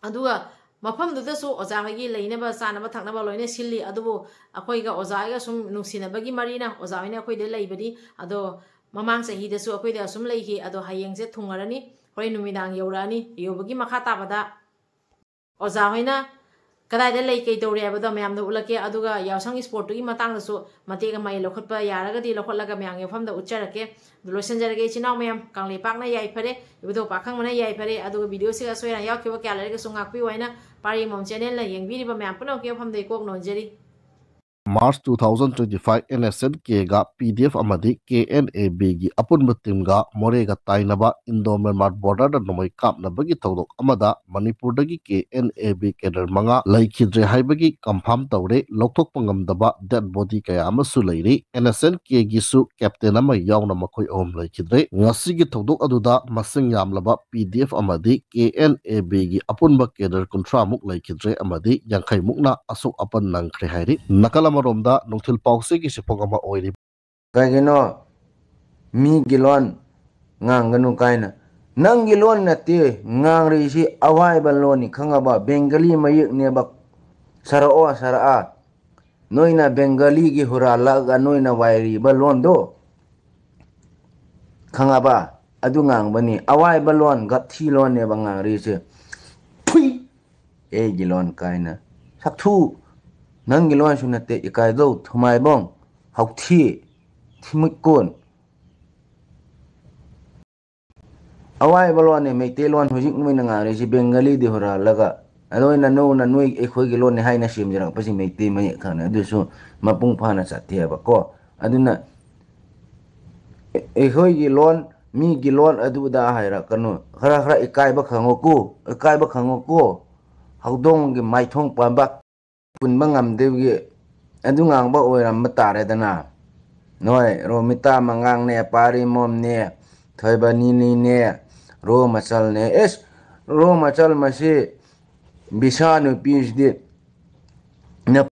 ꯑꯗꯨꯒ ꯃꯐꯝꯗꯨꯗꯁꯨ ꯑꯣꯖꯥ ꯍꯣꯏꯒꯤ ꯂꯩꯅꯕ, ꯆꯥꯅꯕ, ꯊꯛꯅꯕ ꯂꯣꯏꯅ ꯁꯤꯜꯂꯤ꯫ ꯑꯗꯨꯕꯨ ꯑꯩꯈꯣꯏꯒ ꯑꯣꯖꯥ ꯍꯣꯏꯒ ꯁꯨꯝ ꯅꯨꯡꯁꯤꯅꯕꯒꯤ ꯃꯔꯤꯅ ꯑꯣꯖꯥ ꯍꯣꯏꯅ ꯑꯩꯈꯣꯏꯗ ꯂꯩꯕꯅꯤ꯫ ꯑꯗꯣ ꯃꯃꯥꯡ ꯆꯍꯤꯗꯁꯨ ꯑꯩꯈꯣꯏꯗ ꯑꯁꯨꯝ ꯂꯩꯈꯤ꯫ ꯑꯗꯣ ꯍꯌꯦꯡꯁꯦ ꯊꯨꯡꯉꯔꯅꯤ, ꯍꯣꯔꯦꯟ ꯅꯨꯃꯤꯗꯥꯡ ꯌꯧꯔꯛꯑꯅꯤ꯫ ꯌꯧꯕꯒꯤ ꯃꯈꯥ ꯇꯥꯕꯗ ꯑꯣꯖꯥ ꯍꯣꯏꯅ ꯀꯗꯥꯏꯗ ꯂꯩ, ꯀꯩ ꯇꯧꯔꯤ ꯍꯥꯏꯕꯗꯣ ꯃꯌꯥꯝꯗ ꯎꯠꯂꯛꯀꯦ꯫ ꯑꯗꯨꯒ ꯌꯥꯎꯁꯪ sportꯇꯨꯒꯤ ꯃꯇꯥꯡꯗꯁꯨ ꯃꯇꯦꯛ ꯑꯃ ꯑꯩ ꯂꯧꯈꯠꯄ ꯌꯥꯔꯒꯗꯤ ꯂꯧꯈꯠꯂꯒ ꯃꯌꯥꯝꯒꯤ ꯃꯐꯝꯗ ꯎꯠꯆꯔꯛꯀꯦ꯫ ꯑꯗꯨ ꯂꯣꯏꯁꯤꯟꯖꯔꯒꯦ ꯏꯆꯤꯟ ꯏꯅꯥꯎ ꯃꯌꯥꯝ, ꯀꯪꯂꯩꯄꯥꯛꯅ ꯌꯥꯏꯐꯔꯦ, ꯏꯕꯨꯙꯧ ꯄꯥꯈꯪꯕꯅ ꯌꯥꯏꯐꯔꯦ꯫ ꯑꯗꯨꯒ videoꯁꯤꯒ ꯑꯁꯣꯏ ꯑꯔꯥꯟ ꯌꯥꯎꯈꯤꯕ ꯀꯌꯥ ꯂꯩꯔꯒꯁꯨ ꯉꯥꯛꯄꯤꯌꯨ ꯍꯥꯏꯅ ꯄꯥꯔꯤ ꯃꯣꯝ channelꯅ ꯌꯦꯡꯕꯤꯔꯤꯕ ꯃꯌꯥꯝ ꯄꯨꯝꯅꯃꯛꯀꯤ ꯃꯐꯝꯗ ꯏꯀꯣꯛ ꯅꯣꯟꯖꯔꯤ꯫ March two thousand twenty-five, N S N K ꯒ P D F ꯑꯃꯗꯤ K N A B ꯒꯤ ꯑꯄꯨꯟꯕ ꯇꯤꯝꯒ ꯃꯣꯔꯦꯒ ꯇꯥꯏꯅꯕ Indo Myanmar border ꯗ ꯅꯣꯡꯃꯩ ꯀꯥꯞꯅꯕꯒꯤ ꯊꯧꯗꯣꯛ ꯑꯃꯗ ꯃꯅꯤꯄꯨꯔꯗꯒꯤ K N A B cadre ꯃꯉꯥ ꯂꯩꯈꯤꯗ꯭ꯔꯦ ꯍꯥꯏꯕꯒꯤ confirm ꯇꯧꯔꯦ꯫ ꯂꯧꯊꯣꯛꯄ ꯉꯝꯗꯕ dead body ꯀꯌꯥ ꯑꯃꯁꯨ ꯂꯩꯔꯤ꯫ N S N K ꯒꯤꯁꯨ captain ꯑꯃ ꯌꯥꯎꯅ ꯃꯈꯣꯏ ꯑꯍꯨꯝ ꯂꯩꯈꯤꯗ꯭ꯔꯦ꯫ ꯉꯁꯤꯒꯤ ꯊꯧꯗꯣꯛ ꯑꯗꯨꯗ ꯃꯁꯤꯡ ꯌꯥꯝꯂꯕ P D F ꯑꯃꯗꯤ K N A B ꯒꯤ ꯑꯄꯨꯟꯕ cadre ꯀꯨꯟꯊ꯭ꯔꯥ ꯃꯨꯛ ꯂꯩꯈꯤꯗ꯭ꯔꯦ ꯑꯃꯗꯤ ꯌꯥꯡꯈꯩ ꯃꯨꯛꯅ ꯑꯁꯣꯛ ꯑꯄꯟ ꯅꯪꯈ꯭ꯔꯦ ꯍꯥꯏꯔꯤ꯫ ꯅꯥꯀꯜ ꯑꯃꯔꯣꯝꯗ ꯅꯨꯡꯊꯤꯜ ꯄꯥꯎꯆꯦꯒꯤ ꯁꯦꯟꯐꯝ ꯑꯃ ꯑꯣꯏꯔꯤꯕ ꯀꯩꯒꯤꯅꯣ ꯃꯤꯒꯤ ꯂꯣꯟ ꯉꯥꯡꯒꯅꯨ ꯀꯥꯏꯅ? ꯅꯪꯒꯤ ꯂꯣꯟ ꯅꯠꯇꯦ ꯉꯥꯡꯔꯤꯁꯤ, ꯑꯋꯥꯏꯕ ꯂꯣꯟꯅꯤ, ꯈꯪꯉꯕ? ꯕꯦꯡꯒꯂꯤ ꯃꯌꯦꯛꯅꯦꯕ꯫ ꯁꯔꯛꯑꯣ, ꯁꯔꯛꯑ꯫ ꯅꯣꯏꯅ ꯕꯦꯡꯒꯂꯤꯒꯤ ꯍꯨꯔꯥꯜꯂꯛꯑꯒ ꯅꯣꯏꯅ ꯋꯥꯏꯔꯤꯕ ꯂꯣꯟꯗꯣ, ꯈꯪꯉꯕ? ꯑꯗꯨ ꯉꯥꯡꯕꯅꯤ꯫ ꯑꯋꯥꯏꯕ ꯂꯣꯟ, ꯒꯞꯊꯤ ꯂꯣꯟꯅꯦꯕ ꯉꯥꯡꯔꯤꯁꯦ꯫ ꯐꯨꯏ! ꯑꯩꯒꯤ ꯂꯣꯟ ꯀꯥꯏꯅ꯫ ꯁꯛꯊꯨ! ꯅꯪꯒꯤ ꯂꯣꯟꯁꯨ ꯅꯠꯇꯦ, ꯏꯀꯥꯏꯗꯧ, ꯊꯨꯃꯥꯏꯕꯣꯡ, ꯍꯥꯎꯊꯤ, ꯊꯤꯃꯨꯠꯀꯣꯟ꯫ ꯑꯋꯥꯏꯕ ꯂꯣꯟꯅꯦ, ꯃꯩꯇꯩꯂꯣꯟ ꯍꯧꯖꯤꯛ ꯅꯣꯏꯅ ꯉꯥꯡꯔꯤꯁꯤ ꯕꯦꯡꯒꯂꯤꯗꯤ ꯍꯨꯔꯥꯜꯂꯒ, ꯑꯗꯨ ꯑꯣꯏꯅ ꯅꯧꯅ ꯅꯣꯏ ꯑꯩꯈꯣꯏꯒꯤ ꯂꯣꯟꯅꯤ ꯍꯥꯏꯅ ꯁꯦꯝꯖꯔꯛꯄꯁꯤ ꯃꯩꯇꯩ ꯃꯌꯦꯛ ꯈꯛꯅꯤ, ꯑꯗꯨꯁꯨ ꯃꯄꯨꯡ ꯐꯥꯅ ꯆꯠꯇꯦ ꯍꯥꯏꯕꯀꯣ꯫ ꯑꯗꯨꯅ ꯑꯦ-, ꯑꯩꯈꯣꯏꯒꯤ ꯂꯣꯟ, ꯃꯤꯒꯤ ꯂꯣꯟ ꯑꯗꯨꯗ ꯍꯥꯏꯔꯛꯀꯅꯨ꯫ ꯈꯔ ꯈꯔ ꯏꯀꯥꯏꯕ ꯈꯪꯉꯨꯀꯣ, ꯏꯀꯥꯏꯕ ꯈꯪꯉꯨꯀꯣ꯫ ꯍꯧꯗꯣꯡꯒꯤ ꯃꯥꯏꯊꯣꯡ ꯄꯥꯟꯕ ꯄꯨꯟꯕ ꯉꯝꯗꯕꯒꯤ ꯑꯗꯨ ꯉꯥꯡꯕ ꯑꯣꯏꯔꯝꯕ ꯇꯥꯔꯦꯗꯅ꯫ ꯅꯣꯏ ꯔꯣꯃꯤꯇꯥ ꯃꯉꯥꯡꯅꯦ, ꯄꯥꯔꯤꯃꯣꯝꯅꯦ, ꯊꯣꯏꯕꯅꯤꯅꯤꯅꯦ, ꯔꯣ ꯃꯆꯜꯅꯦ꯫ ꯑꯦꯁ, ꯔꯣ ꯃꯆꯜ ꯃꯁꯤ ꯕꯤꯁꯥ ꯅꯨꯄꯤꯁꯤꯗꯤ ꯅ-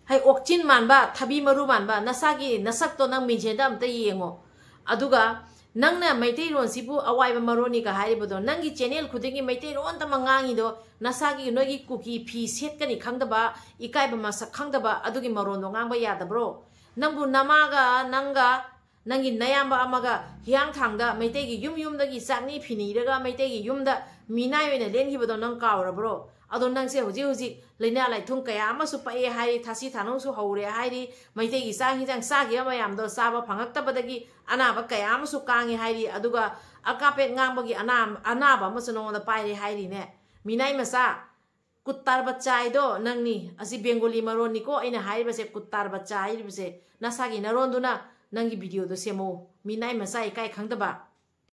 ꯍꯩ, ꯑꯣꯛꯆꯤꯟ ꯃꯥꯟꯕ, ꯊꯕꯤ ꯃꯔꯨ ꯃꯥꯟꯕ, ꯅꯁꯥꯒꯤ ꯅꯁꯛꯇꯣ ꯅꯪ ꯃꯤꯡꯁꯦꯟꯗ ꯑꯝꯇ ꯌꯦꯡꯉꯣ꯫ ꯑꯗꯨꯒ ꯅꯪꯅ ꯃꯩꯇꯩꯂꯣꯟꯁꯤꯕꯨ ꯑꯋꯥꯏꯕ ꯃꯔꯣꯟꯅꯤꯒ ꯍꯥꯏꯔꯤꯕꯗꯣ, ꯅꯪꯒꯤ channel ꯈꯨꯗꯤꯡꯒꯤ ꯃꯩꯇꯩꯂꯣꯟꯇꯃꯛ ꯉꯥꯡꯉꯤꯗꯣ, ꯅꯁꯥꯒꯤ ꯅꯣꯏꯒꯤ ꯀꯨꯀꯤ ꯐꯤ ꯁꯦꯠꯀꯅꯤ ꯈꯪꯗꯕ, ꯏꯀꯥꯏꯕ ꯃꯁꯛ ꯈꯪꯗꯕ, ꯑꯗꯨꯒꯤ ꯃꯔꯣꯟꯗꯣ ꯉꯥꯡꯕ ꯌꯥꯗꯕ꯭ꯔꯣ? ꯅꯪꯕꯨ ꯅꯃꯥꯒ ꯅꯪꯒ ꯅꯪꯒꯤ ꯅꯌꯥꯝꯕ ꯑꯃꯒ ꯍꯤꯌꯥꯡꯊꯥꯡꯗ ꯃꯩꯇꯩꯒꯤ ꯌꯨꯝ ꯌꯨꯝꯗꯒꯤ ꯆꯥꯛꯅꯤ ꯐꯤꯅꯤꯔꯒ ꯃꯩꯇꯩꯒꯤ ꯌꯨꯝꯗ ꯃꯤꯅꯥꯏ ꯑꯣꯏꯅ ꯂꯦꯟꯈꯤꯕꯗꯣ ꯅꯪ ꯀꯥꯎꯔꯕ꯭ꯔꯣ? ꯑꯗꯣ ꯅꯪꯁꯦ ꯍꯧꯖꯤꯛ ꯍꯧꯖꯤꯛ ꯂꯥꯏꯅꯥ ꯂꯥꯏꯊꯨꯡ ꯀꯌꯥ ꯑꯃꯁꯨ ꯄꯛꯑꯦ ꯍꯥꯏꯔꯤ, ꯊꯥꯁꯤ ꯊꯥꯅꯧꯁꯨ ꯍꯧꯔꯦ ꯍꯥꯏꯔꯤ, ꯃꯩꯇꯩꯒꯤ ꯆꯥꯛ ꯍꯤꯟꯖꯥꯡ ꯆꯥꯈꯤꯕ ꯃꯌꯥꯝꯗꯣ ꯆꯥꯕ ꯐꯪꯉꯛꯇꯕꯗꯒꯤ ꯑꯅꯥꯕ ꯀꯌꯥ ꯑꯃꯁꯨ ꯀꯥꯡꯉꯦ ꯍꯥꯏꯔꯤ, ꯑꯗꯨꯒ ꯑꯀꯥꯄꯦꯠ ꯉꯥꯡꯕꯒꯤ ꯑꯅꯥ-, ꯑꯅꯥꯕ ꯑꯃꯁꯨ ꯅꯉꯣꯟꯗ ꯄꯥꯏꯔꯦ ꯍꯥꯏꯔꯤꯅꯦ꯫ ꯃꯤꯅꯥꯏ ꯃꯆꯥ, ꯀꯨꯠꯇꯥꯔ ꯕꯆꯥ ꯍꯥꯏꯗꯣ ꯅꯪꯅꯤ꯫ ꯑꯁꯤ ꯕꯦꯡꯒꯣꯂꯤ ꯃꯔꯣꯟꯅꯤꯀꯣ ꯑꯩꯅ ꯍꯥꯏꯔꯤꯕꯁꯦ, ꯀꯨꯠꯇꯥꯔ ꯕꯆꯥ ꯍꯥꯏꯔꯤꯕꯁꯦ꯫ ꯅꯁꯥꯒꯤ ꯅꯔꯣꯟꯗꯨꯅ ꯅꯪꯒꯤ ꯚꯤꯗꯤꯑꯣꯗꯣ ꯁꯦꯝꯃꯣ꯫ ꯃꯤꯅꯥꯏ ꯃꯆꯥ ꯏꯀꯥꯏ ꯈꯪꯗꯕ꯫